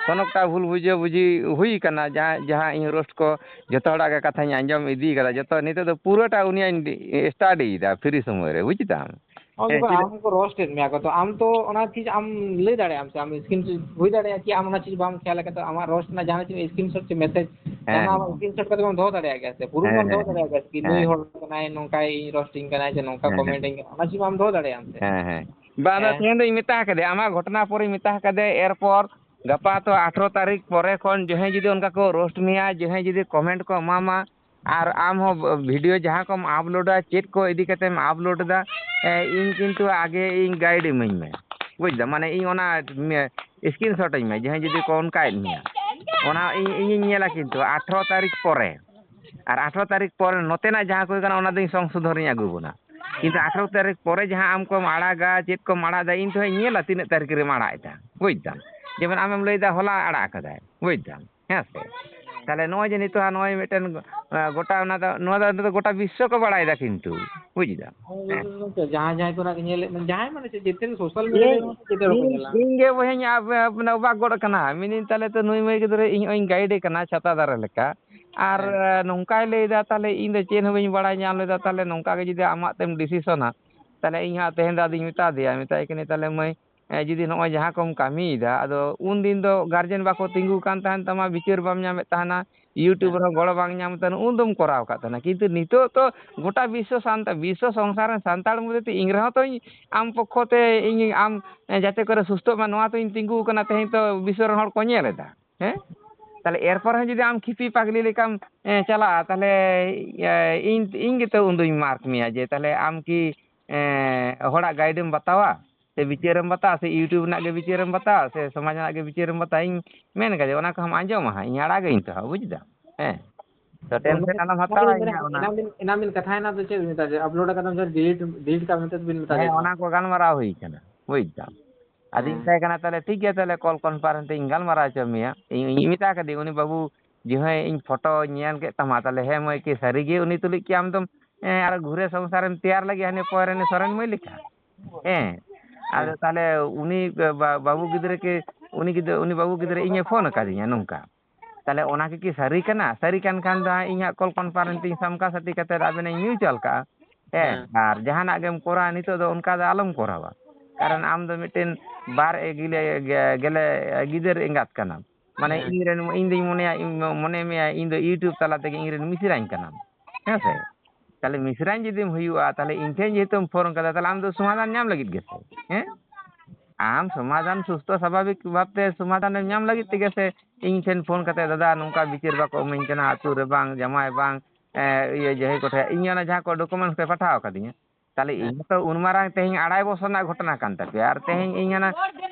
ᱠᱳᱱᱳ ᱮᱠᱴᱟ ᱵᱷᱩᱞ ᱵᱩᱡᱷᱟᱹ ᱵᱩᱡᱷᱤ ᱦᱩᱭ ᱠᱟᱱᱟ, ᱡᱟᱦᱟᱸ, ᱡᱟᱦᱟᱸ ᱤᱧ roast ᱠᱚ ᱡᱚᱛᱚ ᱦᱚᱲᱟᱜ ᱜᱮ ᱠᱟᱛᱷᱟᱧ ᱟᱸᱡᱚᱢ ᱤᱫᱤ ᱠᱟᱫᱟ, ᱡᱚᱛᱚ ᱱᱤᱛᱚᱜ ᱫᱚ ᱯᱩᱨᱟᱹᱴᱟ ᱩᱱᱤᱭᱟᱜ ᱤᱧ study ᱮᱫᱟ free ᱥᱚᱢᱚᱭ ᱨᱮ, ᱵᱩᱡᱽ ᱫᱟᱢ? ᱚᱱᱟ ᱦᱮᱸ, ᱡᱚᱠᱷᱚᱱ ᱪᱮᱫᱟᱜ? ᱟᱢ ᱠᱚ roast ᱮᱫ ᱢᱮᱭᱟ ᱠᱚ, ᱛᱚ ᱟᱢ ᱛᱚ ᱚᱱᱟ ᱪᱤᱡᱽ ᱟᱢ ᱞᱟᱹᱭ ᱫᱟᱲᱮᱭᱟᱜ ᱟᱢ ᱥᱮ, ᱟᱢ screen ᱦᱩᱭ ᱫᱟᱲᱮᱭᱟᱜᱼᱟ ᱠᱤ ᱟᱢ ᱚᱱᱟ ᱪᱤᱡᱽ ᱵᱟᱢ ᱠᱷᱮᱭᱟᱞ ᱟᱠᱟᱫᱟ, ᱟᱢᱟᱜ roast ᱨᱮᱱᱟᱜ ᱡᱟᱦᱟᱸ ᱪᱤᱡᱽ screenshot ᱥᱮ message, ᱦᱮᱸ, ᱡᱟᱦᱟᱸ ᱟᱢᱟᱜ ᱦᱮᱸ᱾ Screenshot ᱠᱟᱛᱮ ᱵᱚᱱ ᱫᱚᱦᱚ ᱫᱟᱲᱮᱭᱟᱜ ᱜᱮᱭᱟ ᱥᱮ, proof ᱦᱮᱸ, ᱵᱚᱱ ᱦᱮᱸ, ᱫᱚᱦᱚ ᱦᱮᱸ᱾ ᱫᱟᱲᱮᱭᱟᱜ ᱜᱮᱭᱟ ᱥᱮ, ᱠᱤ ᱱᱩᱭ ᱦᱮᱸ᱾ ᱦᱚᱲ ᱠᱟᱱᱟᱭ, ᱱᱚᱝᱠᱟᱭ roasting ᱠᱟᱱᱟᱭ ᱥᱮ ᱱᱚᱝᱠᱟ ᱦᱮᱸ, ᱦᱮᱸ᱾ Comment ᱟᱹᱧ ᱠᱟᱱᱟ, ᱚᱱᱟ ᱪᱤᱡᱽ ᱢᱟ ᱟᱢ ᱫᱚᱦᱚ ᱫᱟᱲᱮᱭᱟᱜ ᱟᱢ ᱥᱮ᱾ ᱦᱮᱸ, ᱦᱮᱸ᱾ ᱵᱟᱝ, ᱟᱫᱚ ᱦᱮᱸ᱾ ᱛᱮᱦᱮᱧ ᱫᱚᱧ ᱢᱮᱛᱟ ᱠᱟᱫᱮᱭᱟ, ᱟᱢᱟᱜ ᱜᱷᱚᱴᱚᱱᱟ ᱯᱚᱨᱮᱧ ᱢᱮᱛᱟ ᱠᱟᱫᱮᱭᱟ, ᱮᱨᱯᱚᱨ ᱜᱟᱯᱟ ᱛᱚ ᱟᱴᱷᱨᱚ ᱛᱟᱹᱨᱤᱠᱷ ᱯᱚᱨᱮ ᱠᱷᱚᱱ ᱡᱟᱦᱟᱸᱭ ᱡᱩᱫᱤ ᱚᱱᱠᱟ ᱠᱚ ᱨᱳᱥᱴ ᱢᱮᱭᱟ, ᱡᱟᱦᱟᱸᱭ ᱡᱩᱫᱤ ᱠᱚᱢᱮᱱᱴ ᱠᱚ ᱮᱢᱟᱢᱟ, ᱟᱨ ᱟᱢ ᱦᱚᱸ ᱵᱷᱤᱰᱤᱭᱳ ᱡᱟᱦᱟᱸ ᱠᱚᱢ ᱟᱯᱞᱳᱰᱟ, ᱪᱮᱫ ᱠᱚ ᱤᱫᱤ ᱠᱟᱛᱮᱢ ᱟᱯᱞᱳᱰ ᱮᱫᱟ, ᱮ, ᱤᱧ ᱠᱤᱱᱛᱩ ᱟᱜᱮ ᱤᱧ ᱜᱟᱭᱤᱰ ᱤᱢᱟᱹᱧ ᱢᱮ, ᱵᱩᱡᱽ ᱫᱟᱢ? ᱢᱟᱱᱮ ᱤᱧ ᱚᱱᱟ ᱥᱠᱨᱤᱱ ᱥᱚᱴ ᱟᱹᱧ ᱢᱮ, ᱡᱟᱦᱟᱸᱭ ᱡᱩᱫᱤ ᱠᱚ ᱚᱱᱠᱟᱭᱮᱫ ᱢᱮᱭᱟ, ᱚᱱᱟ ᱤᱧ, ᱤᱧᱤᱧ ᱧᱮᱞᱟ ᱠᱤᱱᱛᱩ ᱟᱴᱷᱨᱚ ᱛᱟᱹᱨᱤᱠᱷ ᱯᱚᱨᱮ᱾ ᱟᱨ ᱟᱴᱷᱨᱚ ᱛᱟᱹᱨᱤᱠᱷ ᱯᱚᱨᱮ ᱱᱚᱛᱮᱱᱟᱜ ᱡᱟᱦᱟᱸ ᱠᱚ ᱠᱟᱱᱟ, ᱚᱱᱟ ᱫᱚᱧ ᱥᱚᱝᱥᱳᱫᱷᱚᱱ ᱤᱧ ᱟᱹᱜᱩ ᱵᱚᱱᱟ᱾ ᱠᱤᱱᱛᱩ ᱟᱴᱷᱨᱚ ᱛᱟᱹᱨᱤᱠᱷ ᱯᱚᱨᱮ ᱡᱟᱦᱟᱸ ᱟᱢ ᱠᱚᱢ ᱟᱲᱟᱜᱟ, ᱪᱮᱫ ᱠᱚᱢ ᱟᱲᱟᱜ ᱮᱫᱟ, ᱤᱧ ᱛᱚ ᱦᱟᱸᱜ ᱤᱧ ᱧᱮᱞᱟ ᱛᱤᱱᱟᱹᱜ ᱛᱟᱹᱨᱤᱠᱷ ᱨᱮᱢ ᱟᱲᱟᱜ ᱮᱫᱟ, ᱵᱩᱡᱽ ᱫᱟᱢ? ᱡᱮᱢᱚᱱ ᱟᱢᱮᱢ ᱞᱟᱹᱭᱫᱟ ᱦᱚᱞᱟ ᱟᱲᱟᱜ ᱟᱠᱟᱫᱟᱭ, ᱵᱩᱡᱽ ᱫᱟᱢ? ᱦᱮᱸ ᱥᱮ? ᱛᱟᱦᱞᱮ ᱱᱚᱜᱼᱚᱭ ᱡᱮ ᱱᱤᱛᱚᱜ ᱦᱟᱸᱜ ᱱᱚᱜᱼᱚᱭ ᱢᱤᱫᱴᱮᱱ, ᱮᱸ, ᱜᱚᱴᱟ ᱚᱱᱟ ᱫᱚ, ᱱᱚᱣᱟ ᱫᱚ, ᱱᱚᱣᱟ ᱫᱚ ᱜᱚᱴᱟ ᱵᱤᱥᱥᱚ ᱠᱚ ᱵᱟᱲᱟᱭ ᱮᱫᱟ ᱠᱤᱱᱛᱩ, ᱵᱩᱡᱽ ᱫᱟᱢ? ᱦᱮᱸ᱾ ᱡᱟᱦᱟᱸ, ᱡᱟᱦᱟᱸᱭ ᱠᱚᱨᱮᱱᱟᱜ ᱜᱮ ᱧᱮᱞᱮᱫ ᱢᱮ, ᱡᱟᱦᱟᱸᱭ ᱢᱟᱱᱮ ᱪᱮᱫ, ᱡᱮᱛᱮ ᱥᱳᱥᱟᱞ ᱢᱤᱰᱤᱭᱟ ᱨᱮ ᱤᱧ, ᱡᱮᱢᱚᱱ ᱪᱮᱫ ᱦᱚᱸ ᱵᱟᱠᱚ ᱤᱧ, ᱧᱮᱞᱟ᱾ ᱤᱧ ᱜᱮ ᱵᱚᱭᱦᱟᱧ ᱟᱵ-, ᱢᱟᱱᱮ ᱚᱵᱟᱠ ᱜᱚᱫ ᱟᱠᱟᱱᱟ᱾ ᱢᱮᱱᱫᱟᱹᱧ, ᱛᱟᱦᱞᱮ ᱛᱚ ᱱᱩᱭ ᱢᱟᱹᱭ ᱜᱤᱫᱽᱨᱟᱹ ᱤᱧ ᱦᱚᱸᱧ ᱜᱟᱭᱤᱰᱮ ᱠᱟᱱᱟ ᱪᱷᱟᱛᱟ ᱫᱟᱨᱮ ᱞᱮᱠᱟ, ᱟᱨ ᱦᱮᱸ᱾ ᱱᱚᱝᱠᱟᱭ ᱞᱟᱹᱭᱫᱟ, ᱛᱟᱦᱞᱮ ᱤᱧ ᱫᱚ ᱪᱮᱫ ᱦᱚᱸ ᱵᱟᱹᱧ ᱵᱟᱲᱟᱭ ᱧᱟᱢ ᱞᱮᱫᱟ᱾ ᱛᱟᱦᱞᱮ ᱱᱚᱝᱠᱟ ᱜᱮ ᱡᱩᱫᱤ ᱟᱢᱟᱜ ᱛᱮᱢ ᱰᱤᱥᱤᱥᱚᱱᱟ, ᱛᱟᱦᱞᱮ ᱤᱧ ᱦᱟᱸᱜ ᱛᱮᱦᱮᱧ ᱫᱚ ᱟᱫᱚᱧ ᱢᱮᱛᱟ ᱫᱮᱭᱟ, ᱢᱮᱛᱟᱭ ᱠᱟᱹᱱᱟᱹᱧ, ᱛᱟᱦᱞᱮ ᱢᱟᱹᱭ, ᱮ, ᱡᱩᱫᱤ ᱱᱚᱜᱼᱚᱭ ᱡᱟᱦᱟᱸ ᱠᱚᱢ ᱠᱟᱹᱢᱤᱭᱮᱫᱟ, ᱟᱫᱚ ᱩᱱᱫᱤᱱ ᱫᱚ ᱜᱟᱨᱡᱮᱱ ᱵᱟᱠᱚ ᱛᱤᱸᱜᱩ ᱠᱟᱱ ᱛᱟᱦᱮᱱ ᱛᱟᱢᱟ, ᱵᱤᱪᱟᱹᱨ ᱵᱟᱢ ᱧᱟᱢᱮᱫ ᱛᱟᱦᱮᱱᱟ, YouTube ᱦᱮᱸ᱾ ᱨᱮᱦᱚᱸ ᱜᱚᱲᱚ ᱵᱟᱝ ᱧᱟᱢ ᱛᱟᱦᱮᱱᱟ, ᱩᱱ ᱫᱚᱢ ᱠᱚᱨᱟᱣ ᱟᱠᱟᱫ ᱛᱟᱦᱮᱱᱟ᱾ ᱠᱤᱱᱛᱩ ᱱᱤᱛᱚᱜ ᱛᱚ ᱜᱚᱴᱟ ᱵᱤᱥᱥᱚ ᱥᱟᱱᱛᱟᱲ, ᱵᱤᱥᱥᱚ ᱥᱚᱝᱥᱟᱨ ᱨᱮᱱ ᱥᱟᱱᱛᱟᱲ ᱢᱚᱫᱽᱫᱷᱮ ᱛᱮ ᱤᱧ ᱨᱮᱦᱚᱸ ᱛᱚᱧ ᱟᱢ ᱯᱚᱠᱠᱷᱚ ᱛᱮ ᱤᱧ ᱟᱢ, ᱮ, ᱡᱟᱛᱮ ᱠᱚᱨᱮ ᱥᱩᱥᱛᱷᱚᱜ ᱢᱟ, ᱱᱚᱣᱟ ᱛᱚᱧ ᱛᱤᱸᱜᱩ ᱟᱠᱟᱱᱟ, ᱛᱮᱦᱮᱧ ᱛᱚ ᱵᱤᱥᱥᱚ ᱨᱮᱱ ᱦᱚᱲ ᱠᱚ ᱧᱮᱞ ᱮᱫᱟ᱾ ᱦᱮᱸ? ᱛᱟᱦᱞᱮ ᱮᱨᱯᱚᱨ ᱦᱚᱸ ᱡᱩᱫᱤ ᱟᱢ ᱠᱷᱤᱯᱤ ᱯᱟᱜᱽᱞᱤ ᱞᱮᱠᱟᱢ, ᱮ, ᱪᱟᱞᱟᱜᱼᱟ, ᱛᱟᱦᱞᱮ, ᱮ, ᱤᱧ, ᱤᱧ ᱜᱮᱛᱚ ᱩᱱᱫᱩᱧ ᱢᱟᱨᱠ ᱢᱮᱭᱟ ᱡᱮ ᱛᱟᱦᱞᱮ ᱟᱢ ᱠᱤ, ᱮ, ᱦᱚᱲᱟᱜ ᱜᱟᱭᱤᱰᱮᱢ ᱵᱟᱛᱟᱣᱟ, ᱥᱮ ᱵᱤᱪᱟᱹᱨᱮᱢ ᱵᱟᱛᱟᱣᱟ, ᱥᱮ YouTube ᱨᱮᱱᱟᱜ ᱜᱮ ᱵᱤᱪᱟᱹᱨᱮᱢ ᱵᱟᱛᱟᱣᱟ, ᱥᱮ ᱥᱚᱢᱟᱡᱽ ᱨᱮᱱᱟᱜ ᱜᱮ ᱵᱤᱪᱟᱹᱨᱮᱢ ᱵᱟᱛᱟᱣᱟ? ᱤᱧ ᱢᱮᱱ ᱠᱟᱫᱟ, ᱚᱱᱟ ᱠᱚᱦᱚᱸᱢ ᱟᱸᱡᱚᱢᱟ ᱦᱟᱸᱜ, ᱤᱧ ᱟᱲᱟᱜᱟᱹᱧ ᱛᱚ ᱦᱟᱸᱜ, ᱵᱩᱡᱽ ᱫᱟᱢ? ᱦᱮᱸ, ᱛᱚ ᱚᱱᱟ ᱴᱮᱱᱥᱮᱱ ᱜᱮ, ᱟᱞᱚᱢ ᱚᱱᱟ ᱜᱮ ᱦᱟᱛᱟᱣᱟ᱾ ᱢᱮᱱᱟ, ᱤᱱᱟᱝ ᱵᱤᱱ, ᱤᱱᱟᱝ ᱵᱤᱱ ᱠᱟᱛᱷᱟᱭᱮᱱᱟ ᱛᱚ, ᱪᱮᱫ ᱵᱤᱱ ᱢᱮᱛᱟ ᱫᱮᱭᱟ? ᱟᱯᱞᱳᱰ ᱟᱠᱟᱫᱟᱢ ᱡᱚᱠᱷᱚᱱ ᱰᱤᱞᱤᱴ, ᱰᱤᱞᱤᱴ ᱠᱟᱜ ᱢᱮᱱᱛᱮ ᱵᱤᱱ ᱢᱮᱛᱟ ᱦᱮᱸ, ᱫᱮᱭᱟ ᱛᱚ? ᱚᱱᱟ ᱠᱚ ᱜᱟᱞᱢᱟᱨᱟᱣ ᱦᱩᱭ ᱠᱟᱱᱟ, ᱵᱩᱡᱽ ᱫᱟᱢ? ᱟᱫᱚᱧ ᱦᱮᱸ᱾ ᱢᱮᱛᱟᱭ ᱠᱟᱱᱟ, "ᱛᱟᱦᱞᱮ ᱴᱷᱤᱠ ᱜᱮᱭᱟ, ᱛᱟᱦᱞᱮ ᱠᱚᱞ ᱠᱚᱱᱯᱷᱟᱨᱮᱱᱥ ᱨᱮᱧ ᱜᱟᱞᱢᱟᱨᱟᱣ ᱦᱚᱪᱚ ᱢᱮᱭᱟ᱾" ᱤᱧ, ᱤᱧ ᱢᱮᱛᱟ ᱠᱟᱫᱮᱭᱟᱹᱧ, ᱩᱱᱤ ᱵᱟᱹᱵᱩ ᱡᱮ, "ᱦᱮᱸ, ᱤᱧ ᱯᱷᱳᱴᱳᱧ ᱧᱮᱞ ᱠᱮᱫ ᱛᱟᱢᱟ, ᱛᱟᱦᱞᱮ ᱦᱮᱸ ᱢᱟᱹᱭ, ᱠᱤ ᱥᱟᱹᱨᱤ ᱜᱮ ᱩᱱᱤ ᱛᱩᱞᱩᱡ ᱠᱤ ᱟᱢ ᱫᱚᱢ, ᱮᱸ, ᱟᱨ ᱜᱷᱩᱨᱮ ᱥᱚᱝᱥᱟᱨᱮᱢ ᱛᱮᱭᱟᱨ ᱞᱟᱹᱜᱤᱫ ᱦᱟᱱᱮ ᱯᱚᱨᱮ ᱨᱮᱱ ᱥᱚᱨᱮᱱ ᱢᱟᱹᱭ ᱞᱮᱠᱟ?" ᱦᱮᱸ᱾ ᱟᱫᱚ ᱦᱮᱸ᱾ ᱛᱟᱦᱞᱮ ᱩᱱᱤ ᱵᱟ-, ᱵᱟᱹᱵᱩ ᱜᱤᱫᱽᱨᱟᱹ ᱠᱤ, ᱩᱱᱤ ᱜᱤᱫᱽᱨᱟᱹ, ᱩᱱᱤ ᱵᱟᱹᱵᱩ ᱜᱤᱫᱽᱨᱟᱹ ᱤᱧᱮ ᱯᱷᱳᱱ ᱟᱠᱟᱫᱤᱧᱟ ᱱᱚᱝᱠᱟ᱾ ᱛᱟᱦᱞᱮ ᱚᱱᱟ ᱜᱮ ᱠᱤ ᱥᱟᱹᱨᱤ ᱠᱟᱱᱟ? ᱥᱟᱹᱨᱤ ᱠᱟᱱ ᱠᱷᱟᱱ ᱫᱚ ᱦᱟᱸᱜ ᱤᱧ ᱦᱟᱸᱜ ᱠᱚᱞ ᱠᱚᱱᱯᱷᱟᱨᱮᱱᱥ ᱤᱧ ᱥᱟᱢᱠᱟ ᱥᱟᱹᱴᱤ ᱠᱟᱛᱮ ᱟᱵᱮᱱᱟᱧ ᱢᱤᱭᱩᱪᱩᱣᱟᱞ ᱠᱟᱜᱼᱟ᱾ ᱦᱮᱸ, ᱦᱮᱸ᱾ ᱟᱨ ᱡᱟᱦᱟᱱᱟᱜ ᱜᱮᱢ ᱠᱚᱨᱟᱣᱟ, ᱱᱤᱛᱚᱜ ᱫᱚ ᱚᱱᱠᱟ ᱫᱚ ᱟᱞᱚᱢ ᱠᱚᱨᱟᱣᱟ᱾ ᱠᱟᱨᱚᱱ ᱟᱢ ᱫᱚ ᱢᱤᱫᱴᱮᱱ ᱵᱟᱨ ᱮ ᱜᱤᱞᱮ-, ᱜᱮ-, ᱜᱮᱞᱮ ᱜᱤᱫᱟᱹᱨ ᱮᱸᱜᱟᱛ ᱠᱟᱱᱟᱢ᱾ ᱢᱟᱱᱮ ᱦᱮᱸ᱾ ᱤᱧ ᱨᱮᱱ, ᱤᱧ ᱫᱩᱧ ᱢᱚᱱᱮᱭᱟ, ᱤᱧ ᱢᱚᱱᱮ ᱢᱮᱭᱟ, ᱤᱧ ᱫᱚ YouTube ᱛᱟᱞᱟ ᱛᱮᱜᱮ ᱤᱧ ᱨᱮᱱ ᱢᱤᱥᱨᱟᱧ ᱠᱟᱱᱟᱢ᱾ ᱦᱮᱸ ᱥᱮ? ᱛᱟᱦᱞᱮ ᱢᱤᱥᱨᱟᱧ ᱡᱩᱫᱤᱢ ᱦᱩᱭᱩᱜᱼᱟ, ᱛᱟᱦᱞᱮ ᱤᱧ ᱴᱷᱮᱱ ᱡᱮᱦᱮᱛᱩᱢ ᱯᱷᱳᱱ ᱠᱟᱫᱟ, ᱛᱟᱦᱞᱮ ᱟᱢ ᱫᱚ ᱥᱚᱢᱟᱫᱷᱟᱱ ᱧᱟᱢ ᱞᱟᱹᱜᱤᱫ ᱜᱮᱥᱮ? ᱦᱮᱸ? ᱟᱢ ᱥᱚᱢᱟᱫᱷᱟᱱ, ᱥᱩᱥᱛᱷᱚ ᱥᱟᱵᱷᱟᱵᱤᱠ ᱵᱷᱟᱵᱛᱮ ᱥᱚᱢᱟᱫᱷᱟᱱ ᱮᱢ ᱧᱟᱢ ᱞᱟᱹᱜᱤᱫ ᱛᱮᱜᱮ ᱥᱮ ᱤᱧ ᱴᱷᱮᱱ ᱯᱷᱳᱱ ᱠᱟᱛᱮ, "ᱫᱟᱫᱟ, ᱱᱚᱝᱠᱟ ᱵᱤᱪᱟᱹᱨ ᱵᱟᱠᱚ ᱤᱢᱟᱹᱧ ᱠᱟᱱᱟ, ᱟᱹᱛᱩ ᱨᱮ ᱵᱟᱝ, ᱡᱟᱢᱟᱭ ᱵᱟᱝ, ᱮ, ᱤᱭᱟᱹ, ᱡᱟᱦᱟᱸᱭ ᱠᱚᱴᱷᱮᱱ ᱤᱧ ᱚᱱᱟ ᱡᱟᱦᱟᱸ ᱠᱚ ᱰᱚᱠᱩᱢᱮᱱᱴᱥ ᱯᱮ ᱯᱟᱴᱷᱟᱣ ᱟᱠᱟᱫᱤᱧᱟ, ᱛᱟᱦᱞᱮ ᱤᱧ ᱦᱚᱸᱛᱚ ᱩᱱ ᱢᱟᱨᱟᱝ ᱛᱮᱦᱮᱧ ᱟᱲᱟᱭ ᱵᱚᱪᱷᱚᱨ ᱨᱮᱱᱟᱜ ᱜᱷᱚᱴᱚᱱᱟ ᱠᱟᱱ ᱛᱟᱯᱮᱭᱟ, ᱟᱨ ᱛᱮᱦᱮᱧ ᱤᱧ ᱚᱱᱟ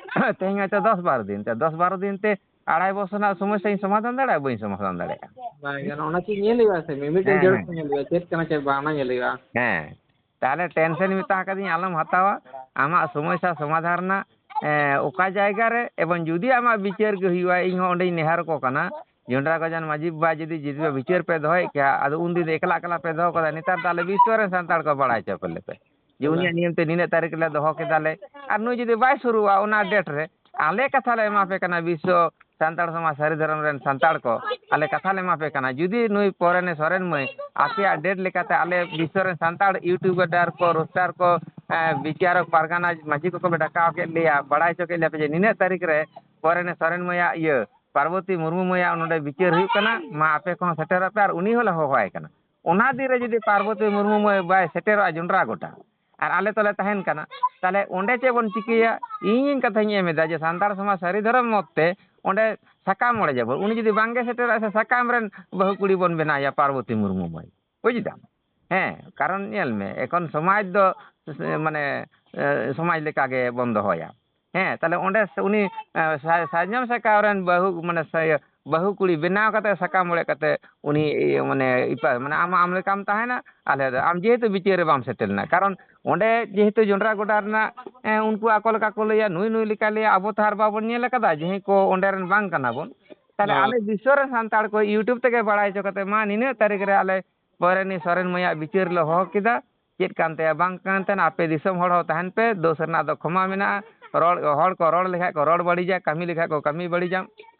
ᱛᱮᱦᱮᱧ ᱦᱚᱭᱛᱚ ᱫᱚᱥ ᱵᱟᱨᱚ ᱫᱤᱱ ᱛᱮ, ᱫᱚᱥ ᱵᱟᱨᱚ ᱫᱤᱱ ᱛᱮ ᱟᱲᱟᱭ ᱵᱚᱪᱷᱚᱨ ᱨᱮᱱᱟᱜ ᱥᱚᱢᱚᱥᱥᱟᱧ ᱥᱚᱢᱟᱫᱷᱟᱱ ᱫᱟᱲᱮᱭᱟᱜᱼᱟ? ᱵᱟᱹᱧ ᱥᱚᱢᱟᱫᱷᱟᱱ ᱫᱟᱲᱮᱭᱟᱜᱼᱟ᱾ ᱵᱟᱭ ᱜᱟᱱᱚᱜᱼᱟ, ᱚᱱᱟ ᱪᱮᱫ ᱧᱮᱞ ᱦᱩᱭᱩᱜᱼᱟ ᱥᱮ, ᱢᱤᱢᱤᱫᱴᱮᱱ ᱦᱮᱸ, ᱡᱟᱹᱨᱩᱲ ᱦᱮᱸ᱾ ᱧᱮᱞ ᱦᱩᱭᱩᱜᱼᱟ, ᱪᱮᱫ ᱠᱟᱱᱟ ᱪᱮᱫ ᱵᱟᱝ, ᱚᱱᱟ ᱧᱮᱞ ᱦᱩᱭᱩᱜᱼᱟ᱾ ᱦᱮᱸ, ᱛᱟᱦᱞᱮ ᱴᱮᱱᱥᱮᱱ ᱢᱮᱛᱟ ᱟᱠᱟᱫᱤᱧ, ᱟᱞᱚᱢ ᱦᱟᱛᱟᱣᱟ᱾ ᱟᱢᱟᱜ ᱥᱚᱢᱚᱥᱥᱟ ᱥᱚᱢᱟᱫᱷᱟᱱ ᱨᱮᱱᱟᱜ, ᱮ, ᱚᱠᱟ ᱡᱟᱭᱜᱟ ᱨᱮ, ᱮᱵᱚᱝ ᱡᱩᱫᱤ ᱟᱢᱟᱜ ᱵᱤᱪᱟᱹᱨ ᱜᱮ ᱦᱩᱭᱩᱜᱼᱟ, ᱤᱧ ᱦᱚᱸ ᱚᱸᱰᱮᱧ ᱱᱮᱦᱚᱨ ᱠᱚ ᱠᱟᱱᱟ, ᱡᱚᱱᱰᱨᱟ ᱜᱚᱡᱟᱱ ᱢᱟᱹᱡᱷᱤ ᱵᱟᱵᱟ ᱡᱩᱫᱤ, ᱡᱩᱫᱤ ᱯᱮ ᱵᱤᱪᱟᱹᱨ ᱯᱮ ᱫᱚᱦᱚᱭᱮᱫ ᱠᱮᱭᱟ, ᱟᱫᱚ ᱩᱱᱫᱤᱱ ᱫᱚ ᱮᱠᱞᱟ ᱮᱠᱞᱟ ᱯᱮ ᱫᱚᱦᱚ ᱠᱟᱫᱟ, ᱱᱮᱛᱟᱨ ᱫᱚ ᱟᱞᱮ ᱵᱤᱥᱥᱚ ᱨᱮᱱ ᱥᱟᱱᱛᱟᱲ ᱠᱚ ᱵᱟᱲᱟᱭ ᱦᱚᱪᱚ ᱯᱮ ᱞᱮᱯᱮ ᱡᱮ ᱦᱳᱭ᱾ ᱩᱱᱤᱭᱟᱜ ᱱᱤᱭᱚᱢ ᱛᱮ ᱱᱤᱱᱟᱹᱜ ᱛᱟᱹᱨᱤᱠᱷ ᱨᱮᱞᱮ ᱫᱚᱦᱚ ᱠᱮᱫᱟᱞᱮ᱾ ᱟᱨ ᱱᱩᱭ ᱡᱩᱫᱤ ᱵᱟᱭ ᱥᱩᱨᱩᱜᱼᱟ ᱚᱱᱟ ᱰᱮᱴ ᱨᱮ, ᱟᱞᱮ ᱠᱟᱛᱷᱟ ᱞᱮ ᱮᱢᱟ ᱯᱮ ᱠᱟᱱᱟ, ᱵᱤᱥᱥᱚ ᱥᱟᱱᱛᱟᱲ ᱥᱚᱢᱟᱡᱽ ᱥᱟᱹᱨᱤ ᱫᱷᱚᱨᱚᱢ ᱨᱮᱱ ᱥᱟᱱᱛᱟᱲ ᱠᱚ, ᱟᱞᱮ ᱠᱟᱛᱷᱟ ᱞᱮ ᱮᱢᱟ ᱯᱮ ᱠᱟᱱᱟ, ᱡᱩᱫᱤ ᱱᱩᱭ ᱯᱚᱨᱮᱱᱮ ᱥᱚᱨᱮᱱ ᱢᱟᱹᱭ ᱟᱯᱮᱭᱟᱜ ᱰᱮᱴ ᱞᱮᱠᱟᱛᱮ ᱟᱞᱮ ᱵᱤᱥᱥᱚ ᱨᱮᱱ ᱥᱟᱱᱛᱟᱲ ᱤᱭᱩᱴᱩᱵᱟᱨ ᱠᱚ, ᱨᱳᱥᱴᱟᱨ ᱠᱚ, ᱮᱸ, ᱵᱤᱪᱟᱨᱚᱠ, ᱯᱟᱨᱜᱟᱱᱟ, ᱢᱟᱹᱡᱷᱤ ᱠᱚᱠᱚ ᱯᱮ ᱰᱟᱠᱟᱣ ᱠᱮᱫ ᱞᱮᱭᱟ, ᱵᱟᱲᱟᱭ ᱦᱚᱪᱚ ᱠᱮᱫ ᱞᱮᱭᱟ ᱯᱮ ᱡᱮ ᱱᱤᱱᱟᱹᱜ ᱛᱟᱹᱨᱤᱠᱷ ᱨᱮ ᱯᱚᱨᱮᱱᱮ ᱥᱚᱨᱮᱱ ᱢᱟᱹᱭᱟᱜ ᱤᱭᱟᱹ, ᱯᱟᱨᱵᱚᱛᱤ ᱢᱩᱨᱢᱩ ᱢᱟᱹᱭᱟᱜ ᱱᱚᱰᱮ ᱵᱤᱪᱟᱹᱨ ᱦᱩᱭᱩᱜ ᱠᱟᱱᱟ, ᱢᱟ ᱟᱯᱮ ᱠᱚᱦᱚᱸ ᱥᱮᱴᱮᱨᱚᱜ ᱯᱮ, ᱟᱨ ᱩᱱᱤ ᱦᱚᱸᱞᱮ ᱦᱚᱦᱚᱣᱟᱭ ᱠᱟᱱᱟ᱾ ᱚᱱᱟ ᱫᱤᱱ ᱨᱮ ᱡᱩᱫᱤ ᱯᱟᱨᱵᱚᱛᱤ ᱢᱩᱨᱢᱩ ᱢᱟᱹᱭ ᱵᱟᱭ ᱥᱮᱴᱮᱨᱚᱜᱼᱟ ᱡᱚᱱᱰᱨᱟ ᱜᱚᱰᱟ, ᱟᱨ ᱟᱞᱮ ᱛᱚᱞᱮ ᱛᱟᱦᱮᱱ ᱠᱟᱱᱟ, ᱛᱟᱦᱞᱮ ᱚᱸᱰᱮ ᱪᱮᱫ ᱵᱚᱱ ᱪᱤᱠᱟᱹᱭᱟ? ᱤᱧ ᱠᱟᱛᱷᱟᱧ ᱮᱢ ᱮᱫᱟ ᱡᱮ ᱥᱟᱱᱛᱟᱲ ᱥᱚᱢᱟᱡᱽ ᱥᱟᱹᱨᱤ ᱫᱷᱚᱨᱚᱢ ᱢᱚᱛ ᱛᱮ ᱚᱸᱰᱮ ᱥᱟᱠᱟᱢ ᱚᱲᱮᱡ ᱟᱵᱚᱱ᱾ ᱩᱱᱤ ᱡᱩᱫᱤ ᱵᱟᱝᱜᱮ ᱥᱮᱴᱮᱨᱚᱜᱼᱟ, ᱥᱮ ᱥᱟᱠᱟᱢ ᱨᱮᱱ ᱵᱟᱹᱦᱩ ᱠᱩᱲᱤ ᱵᱚᱱ ᱵᱮᱱᱟᱣᱮᱭᱟ ᱯᱟᱨᱵᱚᱛᱤ ᱢᱩᱨᱢᱩ ᱢᱟᱹᱭ᱾ ᱵᱩᱡᱽ ᱫᱟᱢ? ᱦᱮᱸ, ᱠᱟᱨᱚᱱ ᱧᱮᱞ ᱢᱮ, ᱮᱠᱷᱚᱱ ᱥᱚᱢᱟᱡᱽ ᱫᱚ, ᱢᱟᱱᱮ, ᱮ, ᱥᱚᱢᱟᱡᱽ ᱞᱮᱠᱟ ᱜᱮ ᱵᱚᱱ ᱫᱚᱦᱚᱭᱟ᱾ ᱦᱮᱸ, ᱛᱟᱦᱞᱮ ᱚᱸᱰᱮ ᱥᱮ ᱩᱱᱤ, ᱮ, ᱥᱟ-, ᱥᱟᱨᱡᱚᱢ ᱥᱟᱠᱟᱢ ᱨᱮᱱ ᱵᱟᱹᱦᱩ, ᱢᱟᱱᱮ, ᱥᱟ-, ᱵᱟᱹᱦᱩ ᱠᱩᱲᱤ ᱵᱮᱱᱟᱣ ᱠᱟᱛᱮ, ᱥᱟᱠᱟᱢ ᱚᱲᱮᱡ ᱠᱟᱛᱮ ᱩᱱᱤ, ᱤᱭᱟᱹ, ᱢᱟᱱᱮ, ᱤᱯᱟ-, ᱢᱟᱱᱮ, ᱟᱢ, ᱟᱢ ᱞᱮᱠᱟᱢ ᱛᱟᱦᱮᱱᱟ, ᱟᱞᱮ ᱫᱚ, ᱟᱢ ᱡᱮᱦᱮᱛᱩ ᱵᱤᱪᱟᱹᱨ ᱨᱮ ᱵᱟᱢ ᱥᱮᱴᱮᱨ ᱞᱮᱱᱟ᱾ ᱠᱟᱨᱚᱱ ᱚᱸᱰᱮ ᱡᱮᱦᱮᱛᱩ ᱡᱚᱱᱰᱨᱟ ᱜᱚᱰᱟ ᱨᱮᱱᱟᱜ, ᱮ, ᱩᱱᱠᱩ ᱟᱠᱚ ᱞᱮᱠᱟ ᱠᱚ ᱞᱟᱹᱭᱟ, ᱱᱩᱭ ᱱᱩᱭ ᱞᱮᱠᱟ ᱞᱟᱹᱭᱟ, ᱟᱵᱚ ᱛᱚ ᱟᱨ ᱵᱟᱵᱚᱱ ᱧᱮᱞ ᱟᱠᱟᱫᱟ, ᱡᱟᱦᱟᱸᱭ ᱠᱚ ᱚᱸᱰᱮ ᱨᱮᱱ ᱵᱟᱝ ᱠᱟᱱᱟ ᱵᱚᱱ᱾ ᱛᱟᱦᱞᱮ ᱦᱳᱭ᱾ ᱟᱞᱮ ᱵᱤᱥᱥᱚ ᱨᱮᱱ ᱥᱟᱱᱛᱟᱲ ᱠᱚ YouTube ᱛᱮᱜᱮ ᱵᱟᱲᱟᱭ ᱦᱚᱪᱚ ᱠᱟᱛᱮ, ᱢᱟ, ᱱᱤᱱᱟᱹᱜ ᱛᱟᱹᱨᱤᱠᱷ ᱨᱮ ᱟᱞᱮ ᱯᱚᱨᱮᱱᱤ ᱥᱚᱨᱮᱱ ᱢᱟᱹᱭᱟᱜ ᱵᱤᱪᱟᱹᱨ ᱞᱮ ᱦᱚᱦᱚ ᱠᱮᱫᱟ, ᱪᱮᱫ ᱠᱟᱱ ᱛᱟᱭᱟ ᱵᱟᱝ ᱠᱟᱱ ᱛᱟᱭᱟ, ᱟᱯᱮ ᱫᱤᱥᱚᱢ ᱦᱚᱲ ᱦᱚᱸ ᱛᱟᱦᱮᱱ ᱯᱮ, ᱫᱳᱥ ᱨᱮᱱᱟᱜ ᱫᱚ ᱠᱷᱚᱢᱟ ᱢᱮᱱᱟᱜᱼᱟ᱾ ᱨᱚᱲ, ᱦᱚᱲ ᱠᱚ ᱨᱚᱲ ᱞᱮᱠᱷᱟᱡ ᱠᱚ ᱨᱚᱲ ᱵᱟᱹᱲᱤᱡᱟ, ᱠᱟᱹᱢᱤ ᱞᱮᱠᱷᱟᱡ ᱠᱚ ᱠᱟᱹᱢᱤ ᱵᱟᱹᱲᱤᱡᱟ,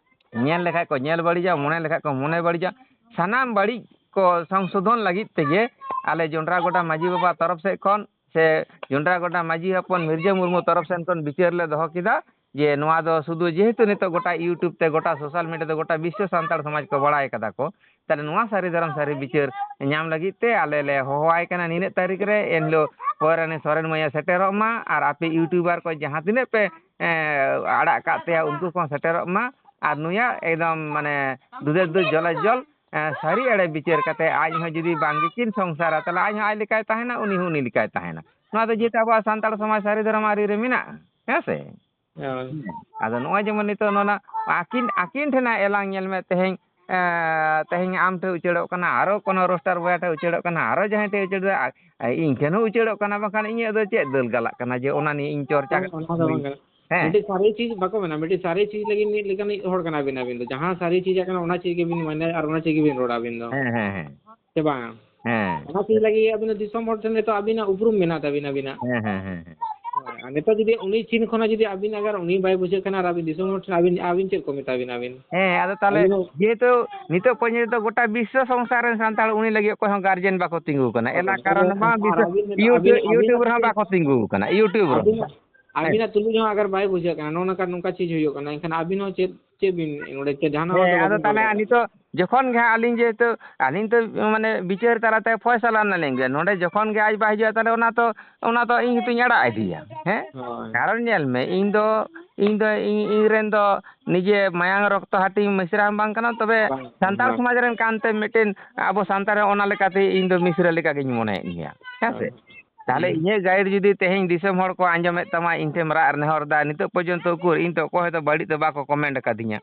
ᱧᱮᱞ ᱞᱮᱠᱷᱟᱡ ᱠᱚ ᱧᱮᱞ ᱵᱟᱹᱲᱤᱡᱟ, ᱢᱚᱱᱮ ᱞᱮᱠᱷᱟᱡ ᱠᱚ ᱢᱚᱱᱮ ᱵᱟᱹᱲᱤᱡᱟ᱾ ᱥᱟᱱᱟᱢ ᱵᱟᱹᱲᱤᱡ ᱠᱚ ᱥᱚᱝᱥᱳᱫᱷᱚᱱ ᱞᱟᱹᱜᱤᱫ ᱛᱮᱜᱮ ᱟᱞᱮ ᱡᱚᱱᱰᱨᱟ ᱜᱚᱰᱟ ᱢᱟᱹᱡᱷᱤ ᱵᱟᱵᱟ ᱛᱚᱨᱚᱯ ᱥᱮᱫ ᱠᱷᱚᱱ ᱥᱮ ᱡᱚᱱᱰᱨᱟ ᱜᱚᱰᱟ ᱢᱟᱹᱡᱷᱤ ᱦᱚᱯᱚᱱ ᱢᱤᱨᱡᱟᱹ ᱢᱩᱨᱢᱩ ᱛᱚᱨᱚᱯ ᱥᱮᱱ ᱠᱷᱚᱱ ᱵᱤᱪᱟᱹᱨ ᱞᱮ ᱫᱚᱦᱚ ᱠᱮᱫᱟ᱾ ᱡᱮ ᱱᱚᱣᱟ ᱫᱚ ᱥᱩᱫᱷᱩ ᱡᱮᱦᱮᱛᱩ ᱱᱤᱛᱚᱜ ᱜᱚᱴᱟ YouTube ᱛᱮ, ᱜᱚᱴᱟ social media ᱛᱮ, ᱜᱚᱴᱟ ᱵᱤᱥᱥᱚ ᱥᱟᱱᱛᱟᱲ ᱥᱚᱢᱟᱡᱽ ᱠᱚ ᱵᱟᱲᱟᱭ ᱠᱟᱫᱟ ᱠᱚ, ᱛᱟᱦᱞᱮ ᱱᱚᱣᱟ ᱥᱟᱹᱨᱤ ᱫᱷᱚᱨᱚᱢ ᱥᱟᱹᱨᱤ ᱵᱤᱪᱟᱹᱨ ᱧᱟᱢ ᱞᱟᱹᱜᱤᱫ ᱛᱮ ᱟᱞᱮ ᱞᱮ ᱦᱚᱦᱚᱣᱟᱭ ᱠᱟᱱᱟ ᱱᱤᱱᱟᱹᱜ ᱛᱟᱹᱨᱤᱠᱷ ᱨᱮ, ᱮᱱᱦᱤᱞᱳᱜ ᱯᱚᱨᱟᱱᱤ ᱥᱚᱨᱮᱱ ᱢᱟᱹᱭᱮ ᱥᱮᱴᱮᱨᱚᱜ ᱢᱟ, ᱟᱨ ᱟᱯᱮ YouTuber ᱠᱚ ᱡᱟᱦᱟᱸ ᱛᱤᱱᱟᱹᱜ ᱯᱮ, ᱮᱸ, ᱟᱲᱟᱜ ᱠᱟᱜ ᱛᱟᱭᱟ, ᱩᱱᱠᱩ ᱠᱚᱦᱚᱸ ᱥᱮᱴᱮᱨᱚᱜ ᱢᱟ, ᱟᱨ ᱱᱩᱭᱟᱜ ᱮᱠᱫᱚᱢ ᱢᱟᱱᱮ ᱫᱩᱫᱮᱨ ᱫᱩ ᱡᱚᱞᱮ ᱡᱚᱞ, ᱮᱸ, ᱥᱟᱹᱨᱤ ᱮᱲᱮ ᱵᱤᱪᱟᱹᱨ ᱠᱟᱛᱮ ᱟᱡ ᱦᱚᱸ ᱡᱩᱫᱤ ᱵᱟᱝ ᱜᱮᱠᱤᱱ ᱥᱚᱝᱥᱟᱨᱟ, ᱛᱟᱦᱞᱮ ᱟᱡ ᱦᱚᱸ ᱟᱡ ᱞᱮᱠᱟᱭ ᱛᱟᱦᱮᱱᱟ, ᱩᱱᱤ ᱦᱚᱸ ᱩᱱᱤ ᱞᱮᱠᱟᱭ ᱛᱟᱦᱮᱱᱟ᱾ ᱱᱚᱣᱟ ᱫᱚ ᱡᱮᱦᱮᱛᱩ ᱟᱵᱚᱣᱟᱜ ᱥᱟᱱᱛᱟᱲ ᱥᱚᱢᱟᱡᱽ ᱥᱟᱹᱨᱤ ᱫᱷᱚᱨᱚᱢ ᱟᱹᱨᱤ ᱨᱮ ᱢᱮᱱᱟᱜᱼᱟ, ᱦᱮᱸ ᱥᱮ? ᱦᱳᱭ᱾ ᱟᱫᱚ ᱱᱚᱜᱼᱚᱭ ᱡᱮᱢᱚᱱ ᱱᱤᱛᱚᱜ ᱱᱚᱣᱟ ᱟᱹᱠᱤᱱ, ᱟᱹᱠᱤᱱ ᱴᱷᱮᱱᱟᱜ ᱮᱞᱟᱝ ᱧᱮᱞ ᱢᱮ, ᱛᱮᱦᱮᱧ, ᱮᱸ, ᱛᱮᱦᱮᱧ ᱟᱢ ᱴᱷᱮᱱ ᱩᱪᱟᱹᱲᱚᱜ ᱠᱟᱱᱟ, ᱟᱨᱚ ᱠᱳᱱᱳ roaster boy ᱴᱷᱮᱱ ᱩᱪᱟᱹᱲᱚᱜ ᱠᱟᱱᱟ, ᱟᱨᱚ ᱡᱟᱦᱟᱸᱭ ᱴᱷᱮᱱ ᱩᱪᱟᱹᱲ ᱫᱟ, ᱟ-, ᱤᱧ ᱴᱷᱮᱱ ᱦᱚᱸ ᱩᱪᱟᱹᱲᱚᱜ ᱠᱟᱱᱟ, ᱵᱟᱝᱠᱷᱟᱱ ᱤᱧᱟᱹᱜ ᱫᱚ ᱪᱮᱫ ᱫᱟᱹᱞ ᱜᱟᱞᱟᱜ ᱠᱟᱱᱟ ᱡᱮ ᱚᱱᱟ ᱱᱤᱭᱮ ᱤᱧ ᱪᱚᱨᱪᱟ ᱵᱟᱝ, ᱠᱟᱛᱮ ᱚᱱᱟ ᱫᱚ ᱵᱟᱝ ᱠᱟᱱᱟ᱾ ᱦᱮᱸ᱾ ᱢᱤᱫᱴᱤᱡ ᱥᱟᱹᱨᱤ ᱪᱤᱡᱽ ᱵᱟᱠᱚ ᱢᱮᱱᱟ, ᱢᱤᱫᱴᱤᱡ ᱥᱟᱹᱨᱤ ᱪᱤᱡᱽ ᱞᱟᱹᱜᱤᱫ ᱢᱤᱫ ᱦᱚᱲ ᱠᱟᱱᱟ ᱵᱤᱱ ᱟᱹᱵᱤᱱ ᱫᱚ᱾ ᱡᱟᱦᱟᱸ ᱥᱟᱹᱨᱤ ᱪᱤᱡᱽ ᱠᱟᱱᱟ, ᱚᱱᱟ ᱪᱤᱡᱽ ᱜᱮᱵᱤᱱ ᱢᱮᱱᱟ ᱟᱨ ᱚᱱᱟ ᱪᱤᱡᱽ ᱜᱮᱵᱤᱱ ᱨᱚᱲᱟ ᱟᱹᱵᱤᱱ ᱫᱚ᱾ ᱦᱮᱸ, ᱦᱮᱸ, ᱦᱮᱸ᱾ ᱥᱮ ᱵᱟᱝ? ᱦᱮᱸ᱾ ᱚᱱᱟ ᱪᱤᱡᱽ ᱞᱟᱹᱜᱤᱫ ᱟᱹᱵᱤᱱ ᱫᱚ ᱫᱤᱥᱚᱢ ᱦᱚᱲ ᱴᱷᱮᱱ ᱱᱤᱛᱚᱜ ᱟᱹᱵᱤᱱᱟᱜ ᱩᱯᱨᱩᱢ ᱢᱮᱱᱟᱜ ᱛᱟᱹᱵᱤᱱᱟ, ᱟᱹᱵᱤᱱᱟᱜ᱾ ᱦᱮᱸ, ᱦᱮᱸ, ᱦᱮᱸ, ᱦᱮᱸ᱾ ᱦᱳᱭ, ᱟᱨ ᱱᱤᱛᱚᱜ ᱡᱩᱫᱤ ᱩᱱᱤ ᱪᱤᱱ ᱠᱷᱚᱱᱟᱜ ᱡᱩᱫᱤ ᱟᱹᱵᱤᱱ ᱟᱜᱟᱨ ᱩᱱᱤ ᱵᱟᱭ ᱵᱩᱡᱷᱟᱹᱜ ᱠᱟᱱᱟ ᱟᱨ ᱟᱹᱵᱤᱱ ᱫᱤᱥᱚᱢ ᱦᱚᱲ ᱴᱷᱮᱱ ᱟᱹᱵᱤᱱ, ᱟᱹᱵᱤᱱ ᱪᱮᱫ ᱠᱚ ᱢᱮᱛᱟ ᱵᱤᱱᱟ ᱟᱹᱵᱤᱱ? ᱦᱮᱸ, ᱟᱫᱚ ᱛᱟᱦᱞᱮ ᱟᱹᱵᱤᱱ ᱦᱚᱸ ᱡᱮᱦᱮᱛᱩ ᱱᱤᱛᱚᱜ ᱯᱚᱨᱡᱚᱱᱛᱚ ᱜᱚᱴᱟ ᱵᱤᱥᱥᱚ ᱥᱚᱝᱥᱟᱨ ᱨᱮᱱ ᱥᱟᱱᱛᱟᱲ ᱩᱱᱤ ᱞᱟᱹᱜᱤᱫ ᱚᱠᱚᱭ ᱦᱚᱸ guardian ᱵᱟᱠᱚ ᱛᱤᱸᱜᱩ ᱠᱟᱱᱟ᱾ ᱦᱳᱭ, ᱮᱞᱟᱠᱟ ᱟᱨ ᱨᱮᱱ ᱵᱟᱝ ᱟᱨ ᱵᱤᱥᱥᱚ-, ᱟᱹᱵᱤᱱ ᱱᱤᱛᱚᱜ YouTube, ᱟᱹᱵᱤᱱ, YouTube ᱟᱹᱵᱤᱱ ᱨᱮᱦᱚᱸ ᱵᱟᱠᱚ ᱛᱤᱸᱜᱩ ᱠᱟᱱᱟ, YouTube ᱨᱮᱦᱚᱸ᱾ ᱟᱹᱵᱤᱱᱟᱜ, ᱦᱮᱸ᱾ ᱟᱹᱵᱤᱱᱟᱜ ᱛᱩᱞᱩᱡ ᱦᱚᱸ ᱟᱜᱟᱨ ᱵᱟᱭ ᱵᱩᱡᱷᱟᱹᱜ ᱠᱟᱱᱟ, ᱱᱚᱜᱼᱚ ᱱᱚᱝᱠᱟ, ᱱᱚᱝᱠᱟ ᱪᱤᱡᱽ ᱦᱩᱭᱩᱜ ᱠᱟᱱᱟ, ᱮᱱᱠᱷᱟᱱ ᱟᱹᱵᱤᱱ ᱦᱚᱸ ᱪᱮᱫ, ᱪᱮᱫ ᱵᱤᱱ ᱚᱸᱰᱮ ᱪᱮᱫ ᱡᱟᱦᱟᱱᱟᱜ ᱦᱚᱸ ᱦᱮᱸ, ᱟᱫᱚ ᱵᱟᱵᱤᱱ ᱛᱟᱦᱞᱮ ᱨᱚᱲ ᱫᱟᱲᱮᱭᱟᱜᱼᱟ᱾ ᱱᱤᱛᱚᱜ ᱡᱚᱠᱷᱚᱱ ᱜᱮ ᱦᱟᱸᱜ ᱟᱹᱞᱤᱧ ᱡᱮᱦᱮᱛᱩ, ᱟᱹᱞᱤᱧ ᱛᱚ ᱢᱟᱱᱮ ᱵᱤᱪᱟᱹᱨ ᱛᱟᱞᱟᱛᱮ ᱯᱷᱚᱭᱥᱟᱞᱟ ᱱᱟᱞᱤᱧ ᱜᱮ, ᱱᱚᱰᱮ ᱡᱚᱠᱷᱚᱱ ᱜᱮ ᱟᱡ ᱵᱟᱭ ᱦᱤᱡᱩᱜᱼᱟ, ᱛᱟᱦᱞᱮ ᱚᱱᱟ ᱛᱚ, ᱚᱱᱟ ᱫᱚ ᱤᱧ ᱦᱚᱸᱛᱚᱧ ᱟᱲᱟᱜ ᱤᱫᱤᱭᱟ, ᱦᱮᱸ? ᱦᱳᱭ᱾ ᱠᱟᱨᱚᱱ ᱧᱮᱞ ᱢᱮ, ᱤᱧ ᱫᱚ, ᱤᱧ ᱫᱚ, ᱤᱧ, ᱤᱧ ᱨᱮᱱ ᱫᱚ ᱱᱤᱡᱮ ᱢᱟᱭᱟᱝ ᱨᱚᱠᱛᱚ ᱦᱟᱹᱴᱤᱧ ᱢᱤᱥᱨᱟ ᱦᱚᱸ ᱵᱟᱝ ᱠᱟᱱᱟ, ᱛᱚᱵᱮ ᱵᱟᱝ, ᱥᱟᱱᱛᱟᱲ ᱦᱳᱭ᱾ ᱥᱚᱢᱟᱡᱽ ᱨᱮᱱ ᱠᱟᱱᱛᱮ ᱢᱤᱫᱴᱮᱱ ᱟᱵᱚ ᱥᱟᱱᱛᱟᱲ ᱚᱱᱟ ᱞᱮᱠᱟᱛᱮ ᱤᱧ ᱫᱚ ᱢᱤᱥᱨᱟ ᱞᱮᱠᱟᱜᱤᱧ ᱢᱚᱱᱮᱭᱮᱫ ᱜᱮᱭᱟ, ᱦᱮᱸ ᱥᱮ? ᱦᱳᱭ᱾ ᱛᱟᱦᱞᱮ ᱦᱩᱸ᱾ ᱤᱧᱟᱹᱜ guide ᱡᱩᱫᱤ ᱛᱮᱦᱮᱧ ᱫᱤᱥᱚᱢ ᱦᱚᱲ ᱠᱚ ᱟᱸᱡᱚᱢᱮᱫ ᱛᱟᱢᱟ, ᱤᱧ ᱴᱷᱮᱱ ᱨᱟᱜ ᱱᱮᱦᱚᱨ ᱫᱟ, ᱱᱤᱛᱚᱜ ᱯᱚᱨᱡᱚᱱᱛᱚ ᱩᱠᱩᱨ ᱤᱧ ᱛᱚ ᱚᱠᱚᱭ ᱦᱚᱸᱛᱚ ᱵᱟᱹᱲᱤᱡ ᱫᱚ ᱵᱟᱠᱚ comment ᱟᱠᱟᱫᱤᱧᱟ᱾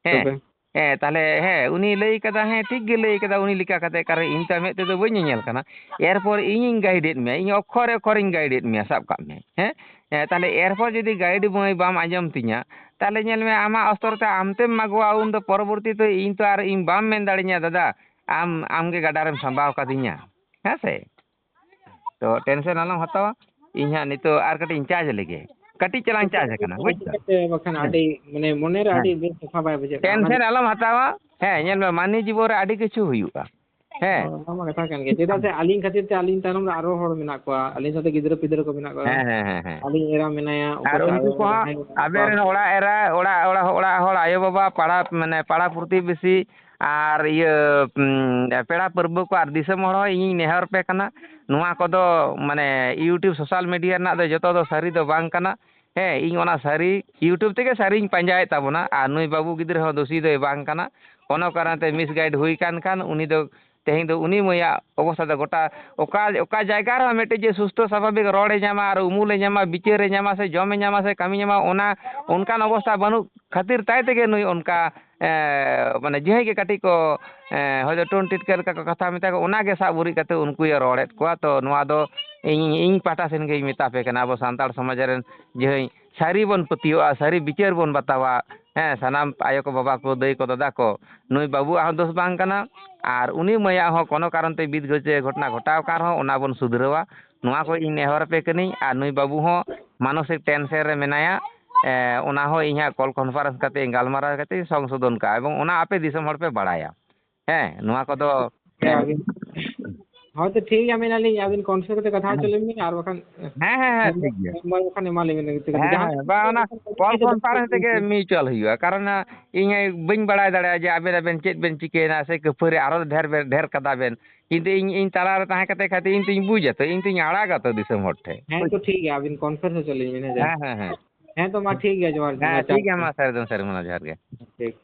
ᱦᱮᱸ᱾ ᱛᱚᱵᱮ? ᱦᱮᱸ, ᱛᱟᱦᱞᱮ, ᱦᱮᱸ, ᱩᱱᱤ ᱞᱟᱹᱭ ᱠᱟᱫᱟ, ᱦᱮᱸ, ᱴᱷᱤᱠ ᱜᱮ ᱞᱟᱹᱭ ᱠᱟᱫᱟ ᱩᱱᱤ ᱞᱮᱠᱟ ᱠᱟᱛᱮ, ᱠᱟᱨᱚᱱ ᱤᱧ ᱛᱚ ᱢᱮᱫ ᱛᱮᱫᱚ ᱵᱟᱹᱧ ᱧᱮᱧᱮᱞ ᱠᱟᱱᱟ᱾ ᱮᱨᱯᱚᱨ ᱤᱧᱤᱧ guide ᱮᱫ ᱢᱮᱭᱟ, ᱤᱧ ᱚᱠᱠᱷᱚᱨᱮ ᱚᱠᱠᱷᱚᱨᱤᱧ guide ᱮᱫ ᱢᱮᱭᱟ, ᱥᱟᱵ ᱠᱟᱜ ᱢᱮ, ᱦᱮᱸ? ᱦᱮᱸ, ᱛᱟᱦᱞᱮ ᱮᱨᱯᱚᱨ ᱡᱩᱫᱤ guide ᱢᱟᱹᱭ ᱵᱟᱢ ᱟᱸᱡᱚᱢ ᱛᱤᱧᱟ, ᱛᱟᱦᱞᱮ ᱧᱮᱞ ᱢᱮ, ᱟᱢᱟᱜ ᱚᱥᱛᱚᱨ ᱛᱮ ᱟᱢ ᱛᱮᱢ ᱢᱟᱜᱚᱣᱟ, ᱩᱱ ᱫᱚ ᱯᱚᱨᱚᱵᱚᱨᱛᱤ ᱛᱮ ᱤᱧ ᱛᱚ ᱟᱨ ᱤᱧ ᱵᱟᱢ ᱢᱮᱱ ᱫᱟᱲᱮᱧᱟ, "ᱫᱟᱫᱟ, ᱟᱢ, ᱟᱢ ᱜᱮ ᱜᱟᱰᱟ ᱨᱮᱢ ᱥᱟᱢᱵᱟᱣ ᱠᱟᱫᱤᱧᱟ", ᱦᱮᱸ ᱥᱮ? ᱛᱚ, tension ᱟᱞᱚᱢ ᱦᱟᱛᱟᱣᱟ, ᱤᱧ ᱦᱟᱸᱜ ᱱᱤᱛᱚᱜ ᱟᱨ ᱠᱟᱹᱴᱤᱡ ᱤᱧ charge ᱞᱮᱜᱮ, ᱠᱟᱹᱴᱤᱡ ᱪᱟᱞᱟᱝ charge ᱟᱠᱟᱱᱟ, ᱵᱩᱡᱽ ᱫᱟᱢ? ᱪᱤᱠᱟᱹᱛᱮ ᱵᱟᱠᱷᱟᱱ ᱦᱮᱸ᱾ ᱟᱹᱰᱤ, ᱢᱟᱱᱮ, ᱢᱚᱱᱮᱨᱮ ᱦᱮᱸ᱾ ᱟᱹᱰᱤ ᱵᱮᱥ ᱥᱟᱯᱷᱟ ᱵᱟᱭ ᱵᱩᱡᱷᱟᱹᱜ ᱠᱟᱱᱟ᱾ ᱚᱱᱟ tension ᱟᱞᱚᱢ ᱦᱟᱛᱟᱣᱟ᱾ ᱦᱮᱸ, ᱧᱮᱞ ᱢᱮ, ᱢᱟᱹᱱᱢᱤ ᱡᱤᱵᱚᱱ ᱨᱮ ᱟᱹᱰᱤ ᱠᱤᱪᱷᱩ ᱦᱩᱭᱩᱜᱼᱟ᱾ ᱦᱮᱸ᱾ ᱚᱱᱟ ᱢᱟ ᱠᱟᱛᱷᱟ ᱠᱟᱱ ᱜᱮ, ᱪᱮᱫᱟᱜ ᱥᱮ ᱟᱹᱞᱤᱧ ᱠᱷᱟᱹᱛᱤᱨ ᱛᱮ ᱟᱹᱞᱤᱧ ᱛᱟᱭᱱᱚᱢ ᱨᱮ ᱟᱨᱚ ᱦᱚᱲ ᱢᱮᱱᱟᱜ ᱠᱚᱣᱟ, ᱟᱹᱞᱤᱧ ᱥᱟᱶᱛᱮ ᱜᱤᱫᱽᱨᱟᱹ ᱯᱤᱫᱽᱨᱟᱹ ᱠᱚ ᱢᱮᱱᱟᱜ ᱠᱚᱣᱟ᱾ ᱦᱮᱸ, ᱦᱮᱸ, ᱦᱮᱸ, ᱦᱮᱸ᱾ ᱟᱹᱞᱤᱧ ᱮᱨᱟ ᱢᱮᱱᱟᱭᱟ, ᱩᱱᱠᱩ ᱟᱨ ᱥᱟᱶ ᱩᱱᱠᱩ ᱠᱚᱦᱚᱸ ᱡᱟᱦᱟᱸᱭ ᱠᱚ ᱢᱮᱱᱟᱜ ᱟᱵᱮᱱ ᱠᱚᱣᱟ᱾ ᱨᱮᱱ ᱚᱲᱟᱜ ᱮᱨᱟ, ᱚᱲᱟᱜ, ᱚᱲᱟᱜ, ᱚᱲᱟᱜ ᱦᱚᱲ, ᱟᱭᱳᱼᱵᱟᱵᱟ, ᱯᱟᱲᱟ, ᱢᱟᱱᱮ, ᱯᱟᱲᱟ ᱯᱨᱚᱛᱤᱵᱮᱥᱤ ᱟᱨ ᱤᱭᱟᱹ, ᱩᱸ, ᱯᱮᱲᱟ ᱯᱟᱹᱨᱵᱟᱹ ᱠᱚ ᱟᱨ ᱫᱤᱥᱚᱢ ᱦᱚᱲ ᱦᱚᱸ ᱤᱧᱤᱧ ᱱᱮᱦᱚᱨ ᱯᱮ ᱠᱟᱱᱟ, ᱱᱚᱣᱟ ᱠᱚᱫᱚ, ᱢᱟᱱᱮ, YouTube, social media ᱨᱮᱱᱟᱜ ᱫᱚ ᱡᱚᱛᱚ ᱫᱚ ᱥᱟᱹᱨᱤ ᱫᱚ ᱵᱟᱝ ᱠᱟᱱᱟ᱾ ᱦᱮᱸ, ᱤᱧ ᱚᱱᱟ ᱥᱟᱹᱨᱤ YouTube ᱛᱮᱜᱮ ᱥᱟᱹᱨᱤᱧ ᱯᱟᱸᱡᱟᱭᱮᱫ ᱛᱟᱵᱚᱱᱟ, ᱟᱨ ᱱᱩᱭ ᱵᱟᱹᱵᱩ ᱜᱤᱫᱽᱨᱟᱹ ᱦᱚᱸ ᱫᱳᱥᱤ ᱫᱚᱭ ᱵᱟᱝ ᱠᱟᱱᱟ᱾ ᱠᱳᱱᱳ ᱠᱟᱨᱚᱱ ᱛᱮ misguide ᱦᱩᱭ ᱠᱟᱱ ᱠᱷᱟᱱ, ᱩᱱᱤ ᱫᱚ, ᱛᱮᱦᱮᱧ ᱫᱚ ᱩᱱᱤ ᱢᱟᱹᱭᱟᱜ ᱚᱵᱚᱥᱛᱷᱟ ᱫᱚ ᱜᱚᱴᱟ, ᱚᱠᱟ, ᱚᱠᱟ ᱡᱟᱭᱜᱟ ᱨᱮᱦᱚᱸ ᱢᱤᱫᱴᱮᱡ ᱡᱮ ᱥᱩᱥᱛᱷᱚ ᱥᱟᱵᱷᱟᱵᱤᱠ ᱨᱚᱲᱮ ᱧᱟᱢᱟ ᱟᱨ ᱩᱢᱩᱞᱮ ᱧᱟᱢᱟ, ᱵᱤᱪᱟᱹᱨᱮ ᱧᱟᱢᱟ ᱥᱮ ᱡᱚᱢᱮ ᱧᱟᱢᱟ ᱥᱮ ᱠᱟᱹᱢᱤ ᱧᱟᱢᱟ, ᱚᱱᱟ, ᱚᱱᱠᱟᱱ ᱚᱵᱚᱥᱛᱷᱟ ᱵᱟᱹᱱᱩᱜ ᱠᱷᱟᱹᱛᱤᱨ ᱛᱟᱭ ᱛᱮᱜᱮ ᱱᱩᱭ ᱚᱱᱠᱟ, ᱮ, ᱢᱟᱱᱮ, ᱡᱟᱦᱟᱸᱭ ᱜᱮ ᱠᱟᱹᱴᱤᱡ ᱠᱚ, ᱮ, ᱦᱚᱭᱛᱳ ᱴᱩᱱ ᱴᱤᱴᱠᱟᱹ ᱞᱮᱠᱟ ᱠᱚ ᱠᱟᱛᱷᱟ ᱢᱮᱛᱟ ᱠᱚ, ᱚᱱᱟ ᱜᱮ ᱥᱟᱵ ᱩᱨᱤᱡ ᱠᱟᱛᱮ ᱩᱱᱠᱩᱭ ᱨᱚᱲᱮᱫ ᱠᱚᱣᱟ᱾ ᱛᱚ, ᱱᱚᱣᱟ ᱫᱚ ᱤᱧ, ᱤᱧ ᱯᱟᱦᱴᱟ ᱥᱮᱱ ᱜᱮᱧ ᱢᱮᱛᱟ ᱯᱮ ᱠᱟᱱᱟ, ᱟᱵᱚ ᱥᱟᱱᱛᱟᱲ ᱥᱚᱢᱟᱡᱽ ᱨᱮᱱ ᱡᱟᱦᱟᱸᱭ ᱥᱟᱹᱨᱤ ᱵᱚᱱ ᱯᱟᱹᱛᱭᱟᱹᱣᱟᱜᱼᱟ, ᱥᱟᱹᱨᱤ ᱵᱤᱪᱟᱹᱨ ᱵᱚᱱ ᱵᱟᱛᱟᱣᱟ᱾ ᱦᱮᱸ, ᱥᱟᱱᱟᱢ ᱟᱭᱳ ᱠᱚ, ᱵᱟᱵᱟ ᱠᱚ, ᱫᱟᱹᱭ ᱠᱚ, ᱫᱟᱫᱟ ᱠᱚ, ᱱᱩᱭ ᱵᱟᱹᱵᱩᱣᱟᱜ ᱦᱚᱸ ᱫᱳᱥ ᱵᱟᱝ ᱠᱟᱱᱟ, ᱟᱨ ᱩᱱᱤ ᱢᱟᱹᱭᱟᱜ ᱦᱚᱸ ᱠᱳᱱᱳ ᱠᱟᱨᱚᱱ ᱛᱮ ᱵᱤᱫ ᱜᱷᱚᱴᱮ ᱜᱷᱚᱴᱚᱱᱟ ᱜᱷᱚᱴᱟᱣ ᱟᱠᱟᱱ ᱨᱮᱦᱚᱸ, ᱚᱱᱟ ᱵᱚᱱ ᱥᱩᱫᱷᱨᱟᱹᱣᱟ᱾ ᱱᱚᱣᱟ ᱠᱚ ᱤᱧ ᱱᱮᱦᱚᱨ ᱟᱯᱮ ᱠᱟᱹᱱᱟᱹᱧ, ᱟᱨ ᱱᱩᱭ ᱵᱟᱹᱵᱩ ᱦᱚᱸ ᱢᱟᱱᱚᱥᱤᱠ tension ᱨᱮ ᱢᱮᱱᱟᱭᱟ᱾ ᱮ, ᱚᱱᱟ ᱦᱚᱸ ᱤᱧ ᱦᱟᱸᱜ call conference ᱠᱟᱛᱮ ᱜᱟᱞᱢᱟᱨᱟᱣ ᱠᱟᱛᱮ ᱥᱚᱝᱥᱳᱫᱷᱚᱱ ᱠᱟᱜᱼᱟ, ᱮᱵᱚᱝ ᱚᱱᱟ ᱟᱯᱮ ᱫᱤᱥᱚᱢ ᱦᱚᱲ ᱯᱮ ᱵᱟᱲᱟᱭᱟ᱾ ᱦᱮᱸ, ᱱᱚᱣᱟ ᱠᱚᱫᱚ, ᱦᱮᱸ, ᱦᱮᱸ᱾ ᱟᱹᱵᱤᱱ, ᱦᱳᱭᱛᱚ ᱴᱷᱤᱠ ᱜᱮᱭᱟ, ᱢᱮᱱᱟᱞᱤᱧ, ᱟᱹᱵᱤᱱ conference ᱠᱟᱛᱮ ᱠᱟᱛᱷᱟ ᱦᱚᱪᱚ ᱦᱮᱸ᱾ ᱞᱮᱱ ᱵᱤᱱ, ᱟᱨ ᱵᱟᱠᱷᱟᱱ ᱦᱮᱸ, ᱦᱮᱸ, ᱦᱮᱸ, ᱢᱮᱢᱵᱟᱨ, ᱴᱷᱤᱠ ᱜᱮᱭᱟ᱾ ᱢᱮᱢᱵᱟᱨ ᱵᱟᱠᱷᱟᱱ ᱮᱢᱟᱞᱤᱧ ᱵᱤᱱ, ᱦᱮᱸ, ᱡᱟᱦᱟᱸ ᱦᱮᱸ, ᱵᱟᱝ, ᱚᱱᱟ call conference ᱛᱮᱜᱮ mutual ᱦᱩᱭᱩᱜᱼᱟ, ᱠᱟᱨᱚᱱ, ᱟ, ᱤᱧ ᱵᱟᱹᱧ ᱵᱟᱲᱟᱭ ᱫᱟᱲᱮᱭᱟᱜᱼᱟ ᱡᱮ ᱟᱵᱮᱱ, ᱟᱵᱮᱱ ᱪᱮᱫ ᱵᱮᱱ ᱪᱤᱠᱟᱹᱭᱮᱱᱟ ᱥᱮ ᱠᱷᱟᱹᱯᱟᱹᱨᱤ ᱟᱨᱚ ᱰᱷᱮᱨ ᱵᱮᱱ, ᱰᱷᱮᱨ ᱠᱟᱫᱟ ᱵᱮᱱ, ᱠᱤᱱᱛᱩ ᱤᱧ, ᱤᱧ ᱛᱟᱞᱟ ᱨᱮ ᱛᱟᱦᱮᱸ ᱠᱟᱛᱮ ᱠᱷᱟᱹᱛᱤᱨ ᱤᱧ ᱛᱚᱧ ᱵᱩᱡᱟ ᱛᱚ, ᱤᱧ ᱛᱚᱧ ᱟᱲᱟᱜᱟ ᱛᱚ ᱫᱤᱥᱚᱢ ᱦᱚᱲ ᱴᱷᱮᱱ᱾ ᱦᱮᱸ, ᱛᱚ ᱴᱷᱤᱠ ᱜᱮᱭᱟ, ᱟᱹᱵᱤᱱ conference ᱦᱚᱪᱚ ᱞᱤᱧ ᱵᱤᱱ, ᱦᱮᱸ ᱥᱮ? ᱦᱮᱸ, ᱦᱮᱸ, ᱦᱮᱸ᱾ ᱦᱮᱸ, ᱛᱚ ᱢᱟ ᱴᱷᱤᱠ ᱜᱮᱭᱟ, ᱡᱚᱦᱟᱨ ᱜᱮ, ᱦᱮᱸ, ᱢᱟ ᱴᱷᱤᱠ ᱡᱚᱦᱟᱨ ᱜᱮᱭᱟ, ᱜᱮ᱾ ᱢᱟ ᱥᱟᱹᱨᱤ ᱫᱚ ᱥᱟᱹᱨᱤ, ᱢᱟ ᱡᱚᱦᱟᱨ ᱜᱮ᱾ ᱴᱷᱤᱠ᱾